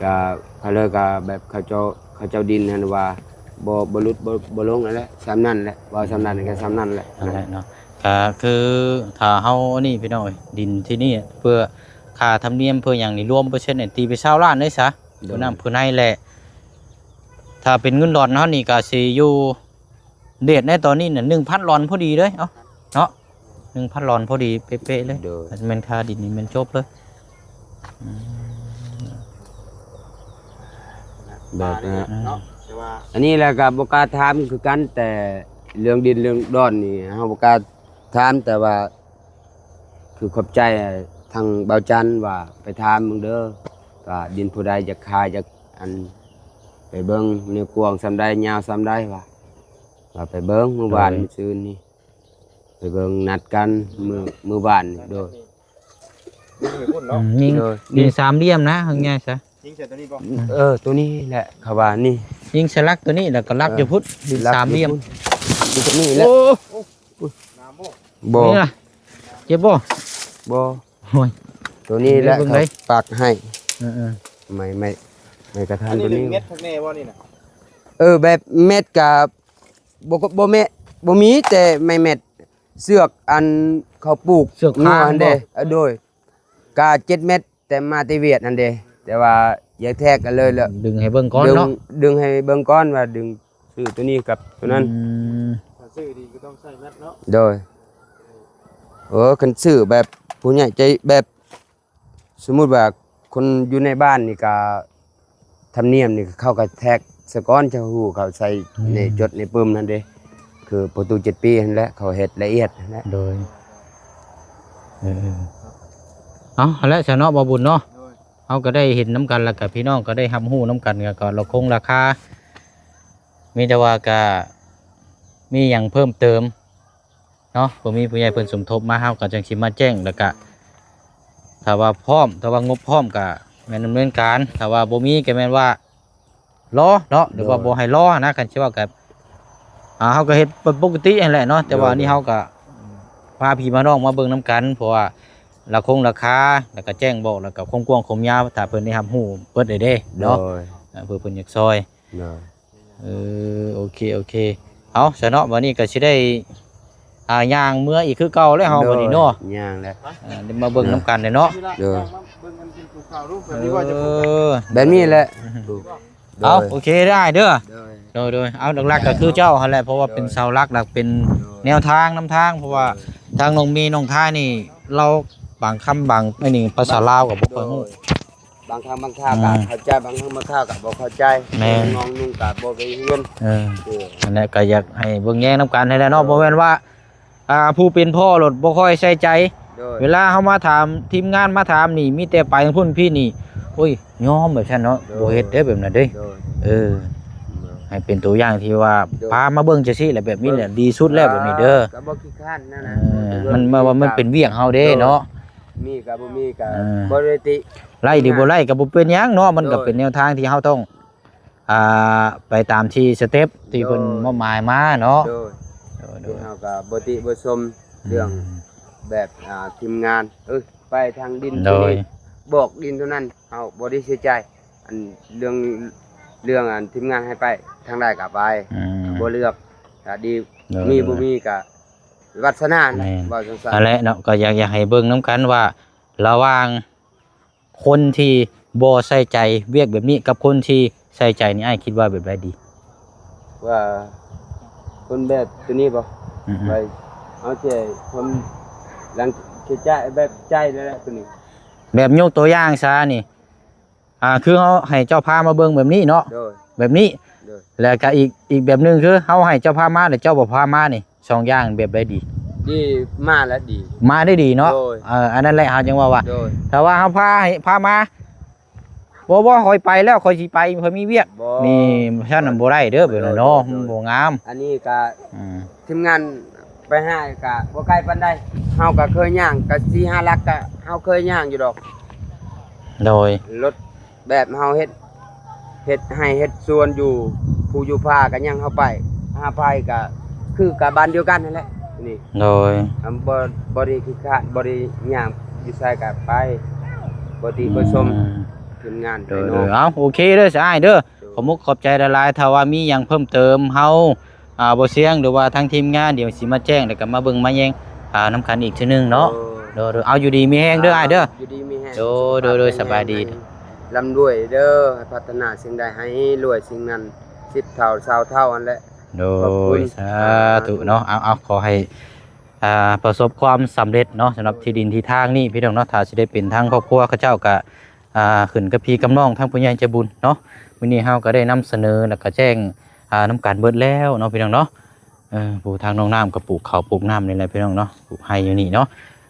ກະເຂົາເລີຍກະແບບເຂົາເຈົ້າ ເຂົາເຈົ້າດິນຫັ້ນວ່າ ບໍ່ ບໍ່ຫຼຸດ ບໍ່ ບໍ່ລົງນັ້ນແຫຼະ ສ່ຳນັ້ນແຫຼະ ເວົ້າສ່ຳນັ້ນກະສ່ຳນັ້ນແຫຼະ ນັ້ນແຫຼະເນາະ ກະຄືຖ້າເຮົາອັນນີ້ພີ່ນ້ອງເອີຍ ດິນທີ່ນີ້ເພື່ອຄ່າທຳນຽມເພື່ອຫຍັງນີ້ ລວມເປີເຊັນນີ້ ຕີໄປຊາວລ້ານເລີຍຊະ ໂດຍ ຜູ້ນຳຜູ້ໃນແຫຼະ ຖ້າເປັນເງິນດອນເຮົານີ້ກະຊິຢູ່ ເດດໃນຕອນນີ້ນະ ໜຶ່ງພັນດອນພໍດີເລີຍ ເອົາເນາະ ໜຶ່ງພັນດອນພໍດີເປະໆເລີຍ ໂດຍ ແມ່ນຄ່າດິນນີ້ແມ່ນຈົບເລີຍ ອືມ ແບບ ເນາະ ແຕ່ວ່າ ອັນນີ້ແຫຼະກໍບໍ່ກ້າຖາມຄືກັນ ແຕ່ເລື່ອງດິນເລື່ອງດອນນີ້ເຮົາບໍ່ກ້າຖາມ ແຕ່ວ່າ ຄືຂອບໃຈທາງເບົາຈັນວ່າໄປຖາມເບິ່ງເດີ ວ່າດິນຜູ້ໃດຢາກຂາຍ ຢາກອັນ ໄປເບິ່ງໃນກວ້າງສ່ຳໃດ ຍາວສ່ຳໃດ ວ່າ ວ່າໄປເບິ່ງມື້ວານ ໂດຍ ມື້ຊືນນີ້ ໄປເບິ່ງ ນັດກັນມື້ ມື້ວານນີ້ ໂດຍ ຍິງຢູ່ພຸ້ນເນາະ ອືມ ຍິງ ໂດຍ ຍິງສາມຫຼ່ຽມນະ ເອົາງ່າຍຊະ ຍິງໃສ່ຕົວນີ້ບໍ່ ເອີ ຕົວນີ້ແຫຼະ ເຂົາວ່ານີ້ ຍິງໃສ່ຫຼັກຕົວນີ້ ແລ້ວກໍຫຼັກ ເອີ ຢູ່ພຸ້ນ ດິນສາມຫຼ່ຽມ ຢູ່ຕົວນີ້ແຫຼະ ໂອ້ ໂອ້ຍ ບໍ່ ເຈັບບໍ່ ບໍ່ ໂອ້ຍ ຕົວນີ້ແຫຼະ ເບິ່ງໄດ້ ເຂົາປັກໃຫ້ ເອີໆ ໄມ້ ໄມ້ ໄມ້ກະທັນ ອັນນີ້ ຕົວນີ້ ດຶງເມັດຂ້າງໃນບໍ່ນີ້ນະ ເອີ ແບບເມັດກະ ບໍ່ ບໍ່ແມ່ນ ບໍ່ມີ ແຕ່ໄມ້ແມັດ ເຊືອກອັນເຂົາປູກ ເຊືອກຟາງ ງົວຫັ້ນເດ້ ບໍ່ ເອີ ໂດຍ ກະເຈັດແມັດ ແຕ່ມາແຕ່ຫວຽດຫັ້ນເດ້ ແຕ່ວ່າຢາກແທກກັນເລີຍ ແລ້ວດຶງໃຫ້ເບິ່ງກ່ອນເນາະ ດຶງ ດຶງໃຫ້ເບິ່ງກ່ອນວ່າດຶງຊື້ຕົວນີ້ກັບຕົວນັ້ນ ອືມ ຖ້າຊື້ດີກໍຕ້ອງໃຊ້ແມັດເນາະ ໂດຍ ເອີ ຄັນຊື້ແບບຜູ້ໃຫຍ່ໃຈ ແບບ ສົມມຸດວ່າຄົນຢູ່ໃນບ້ານນີ້ກະ ທຳນຽມນີ້ເຂົາກໍແທກສາກ່ອນ ເຈົ້າຮູ້ເຂົາໃສ່ ອືມ ໃນຈົດໃນປຶ້ມຫັ້ນເດ້ ຄືປະຕູເຈັດປີຫັ້ນແຫຼະ ເຂົາເຮັດລະອຽດຫັ້ນແຫຼະ ໂດຍ ເອີໆ ເອົາ ຫັ້ນແຫຼະຊະເນາະ ບ່າວບຸນເນາະ ໂດຍ ເຮົາກໍໄດ້ເຫັນນຳກັນ ແລ້ວກໍພີ່ນ້ອງກໍໄດ້ຮັບຮູ້ນຳກັນ ແລ້ວກໍລະຄົງລາຄາ ມີແຕ່ວ່າກໍມີຫຍັງເພີ່ມເຕີມ ເນາະ ບໍ່ມີຜູ້ໃຫຍ່ເພິ່ນສົມທົບມາ ເຮົາກໍຈັ່ງຊິມາແຈ້ງ ແລ້ວກະຖ້າວ່າພ້ອມ ຖ້າວ່າງົບພ້ອມກະແມ່ນດຳເນີນການ ຖ້າວ່າບໍ່ມີກະແມ່ນວ່າລໍເນາະ ຫຼືວ່າ ໂດຍ ບໍ່ໃຫ້ລໍນະ ຄັນຊິເວົ້າກະ ອ່າ ເຮົາກະເຮັດເປັນປົກກະຕິຫັ້ນແຫຼະເນາະ ແຕ່ວ່າ ໂດຍ ອັນນີ້ເຮົາກະພາພີ່ພານ້ອງມາເບິ່ງນຳກັນ ເພາະວ່າລາຄົງລາຄາ ແລ້ວກະແຈ້ງບອກ ແລ້ວກະຄວາມກວ້າງຄວາມຍາວ ຖ້າເພິ່ນໄດ້ຮັບຮູ້ເບິດເລີຍເດ້ເນາະ ໂດຍ ເພື່ອເພິ່ນຢາກຊ່ອຍ ໂດຍ ເອີ ໂອເຄ ໂອເຄ ເອົາ ຊະເນາະ ບັດນີ້ກໍຊິໄດ້ ອ່າ ຍ່າງເມືອອີກຄືເກົ່າແລ້ວເຮົາບັດນີ້ເນາະ ໂດຍ ຍ່າງແລ້ວ ອ່າ ໄດ້ມາເບິ່ງນຳກັນແຫຼະເນາະ ໂດຍ ເອີ ແບບນີ້ແຫຼະ ໂດຍ ເອົາ ໂອເຄເດີອ້າຍເດີ ໂດຍ ໂດຍ ໂດຍ ເອົາ ຫຼັກໆກໍຄືເຈົ້າຫັ້ນແຫຼະ ເພາະວ່າເປັນເສົາຫຼັກ ແລະເປັນແນວທາງນຳທາງ ເພາະວ່າທາງນ້ອງເມ ນ້ອງທາຍນີ້ ລາວບາງຄຳບາງ ອັນນີ້ພາສາລາວກໍບໍ່ຄ່ອຍຮູ້ ບາງຄັ້ງບາງຄາວກໍເຂົ້າໃຈ ບາງຄັ້ງບາງຄາວກໍບໍ່ເຂົ້າໃຈ ແມ່ນ ນ້ອງນຸ່ງກໍບໍ່ໄປຮຽນ ເອີ ເອີ ອັນນັ້ນກໍຢາກໃຫ້ເບິ່ງແຍງນຳກັນຫັ້ນແຫຼະເນາະ ໂດຍ ບໍ່ແມ່ນວ່າ ອ່າ ຜູ້ເປັນພໍ່ໂລດບໍ່ຄ່ອຍໃສ່ໃຈ ໂດຍ ເວລາເຮົາມາຖາມ ທີມງານມາຖາມນີ້ ມີແຕ່ໄປທາງພຸ້ນພີ້ນີ້ ໂອ້ຍ ຍອມແບບຊັ້ນເນາະ ໂດຍ ບໍ່ເຮັດເດ້ແບບນັ້ນເດ້ ໂດຍ ເອີ ໂດຍ ໃຫ້ເປັນຕົວຢ່າງທີ່ວ່າ ໂດຍ ພາມາເບິ່ງຈັ່ງຊີ້ແຫຼະ ແບບນີ້ແຫຼະ ເບິ່ງ ດີສຸດແລ້ວແບບນີ້ເດີ ກໍບໍ່ຂີ້ຄ້ານນະ ເອີ ມັນ ມັນວ່າມັນເປັນວຽກເຮົາເດ້ເນາະ ໂດຍ ມີກໍບໍ່ມີກໍ ເອີ ບໍ່ໄດ້ຕິ ໄລ່ຫຼືບໍ່ໄລ່ກໍບໍ່ເປັນຫຍັງເນາະ ມັນກໍ ໂດຍ ເປັນແນວທາງທີ່ເຮົາຕ້ອງ ອ່າ ໄປຕາມທີ່ສະເຕັບທີ່ເພິ່ນ ໂດຍ ມອບໝາຍມາເນາະ ໂດຍ ໂດຍ ໂດຍ ເຮົາກໍບໍ່ຕິບໍ່ຊົມ ອືມ ເລື່ອງແບບ ອ່າ ທີມງານ ເອີ ໄປທາງດິນ ໂດຍ ໂຕນີ້ ບອກດິນໂຕນັ້ນ ເຮົາບໍ່ໄດ້ເສຍໃຈ ອັນເລື່ອງ ເລື່ອງອັນທີມງານໃຫ້ໄປທາງໃດກໍໄປ ອືມ ບໍ່ເລືອກ ກໍດີ ໂດຍ ມີ ໂດຍ ບໍ່ມີກໍວາດສະໜາ ແມ່ນ ເວົ້າຊັ້ນໆ ນັ້ນແຫຼະເນາະ ກໍຢາກ ຢາກໃຫ້ເບິ່ງນຳກັນວ່າ ລະຫວ່າງ ຄົນທີ່ບໍ່ໃສ່ໃຈວຽກແບບນີ້ກັບຄົນທີ່ໃສ່ໃຈນີ້ ອ້າຍຄິດວ່າແບບໃດດີ? ວ່າຄົນແບບໂຕນີ້ບໍ່? ອືມໆ ໄປເອົາໃຈຄົນຫຼັງເຂດໃຈ ແບບໃຈແລ້ວແຫຼະໂຕນີ້ ແບບຍົກຕົວຢ່າງຊະນີ້ ອ່າ ຄືເຮົາໃຫ້ເຈົ້າພາມາເບິ່ງແບບນີ້ເນາະ ໂດຍ ແບບນີ້ ໂດຍ ແລ້ວກະອີກ ອີກແບບໜຶ່ງຄືເຮົາໃຫ້ເຈົ້າພາມາ ແລ້ວເຈົ້າບໍ່ພາມານີ້ ສອງຢ່າງແບບໃດດີ? ດີ ມາແລ້ວດີ ມາໄດ້ດີເນາະ ໂດຍ ເອີ ອັນນັ້ນແຫຼະ ເຮົາຈຶ່ງເວົ້າວ່າ ໂດຍ ຖ້າວ່າເຮົາພາໃຫ້ ພາມາ ບໍ່ ບໍ່ ຂ້ອຍໄປແລ້ວ ຂ້ອຍຊິໄປ ຂ້ອຍມີວຽກ ບໍ່ ນີ້ ຊັ້ນນະບໍ່ໄດ້ເດີ ໂດຍ ແບບນັ້ນເນາະ ໂດຍ ໂດຍ ມັນບໍ່ງາມ ອັນນີ້ກະ ອືມ ທີມງານໄປຫາກະບໍ່ໄກປານໃດ ເຮົາກະເຄີຍຍ່າງ ກະສີ່ຫ້າຫຼັກກະເຮົາເຄີຍຍ່າງຢູ່ດອກ ໂດຍ ລົດ ແບບເຮົາເຮັດ ເຮັດໄຮ່ເຮັດສວນຢູ່ພູຢູ່ປ່າກໍຍັງເຮົາໄປ ຫາໄປກໍຄືກັບບ້ານດຽວກັນຫັ້ນແຫຼະນີ້ ໂດຍ ອາ ບໍ່ ບໍ່ໄດ້ຂີ້ຄ້ານ ບໍ່ໄດ້ຍ່າງຢູ່ໃສກໍໄປ ບໍ່ຕິບໍ່ຊົມ ອືມ ທີມງານ ໂດຍ ໂດຍ ເອົາ ໂອເຄເດີ ສະອ້າຍເດີ ໂດຍ ຂອບມຸກຂອບໃຈຫຼາຍໆ ຖ້າວ່າມີຫຍັງເພີ່ມເຕີມ ເຮົາ ອ່າ ບໍ່ສຽງ ຫຼືວ່າທາງທີມງານ ດຽວຊິມາແຈ້ງ ແລ້ວກໍມາເບິ່ງມາແຍງ ອ່າ ນຳກັນອີກເທື່ອໜຶ່ງເນາະ ໂດຍ ໂດຍ ໂດຍ ເອົາ ຢູ່ດີມີແຮງເດີອ້າຍເດີ ໂດຍ ໂດຍ ໂດຍ ໂດຍ ສະບາຍດີ ລຳລວຍເດີ ປາດຖະໜາສິ່ງໃດໃຫ້ລວຍສິ່ງນັ້ນ ສິບເທົ່າ ຊາວເທົ່າຫັ້ນແຫຼະ ໂດຍ ຂອບຄຸນ ສາທຸເນາະ ເອົາ ເອົາ ຂໍໃຫ້ ອ່າ ປະສົບຄວາມສຳເລັດເນາະ ສຳລັບທີ່ດິນທີ່ທາງນີ້ ໂດຍ ພີ່ນ້ອງເນາະ ຖ້າຊິໄດ້ເປັນທາງຄອບຄົວເຂົາເຈົ້າກະ ອ່າ ຂຶ້ນກັບພີ່ກັບນ້ອງທາງຜູ້ໃຫຍ່ໃຈບຸນເນາະ ມື້ນີ້ເຮົາກໍໄດ້ນຳສະເໜີ ແລ້ວກໍແຈ້ງ ອ່າ ນຳກັນເບິດແລ້ວເນາະ ພີ່ນ້ອງເນາະ ເອີ ຜູ້ທາງນ້ອງນ້ຳກໍປູກເຂົ້າປູກນ້ຳນີ້ແຫຼະ ພີ່ນ້ອງເນາະ ປູກໄຮ່ຢູ່ນີ້ເນາະ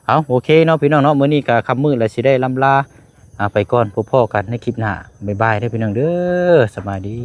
ເອົາ ໂອເຄເນາະ ພີ່ນ້ອງເນາະ ມື້ນີ້ກໍຄ່ຳມືດແລ້ວ ຊິໄດ້ລ່ຳລາ ອ່າ ໄປກ່ອນ ພົບພໍ້ກັນໃນຄລິບໜ້າ ບາຍບາຍເດີ ພີ່ນ້ອງເດີ ສະບາຍດີ.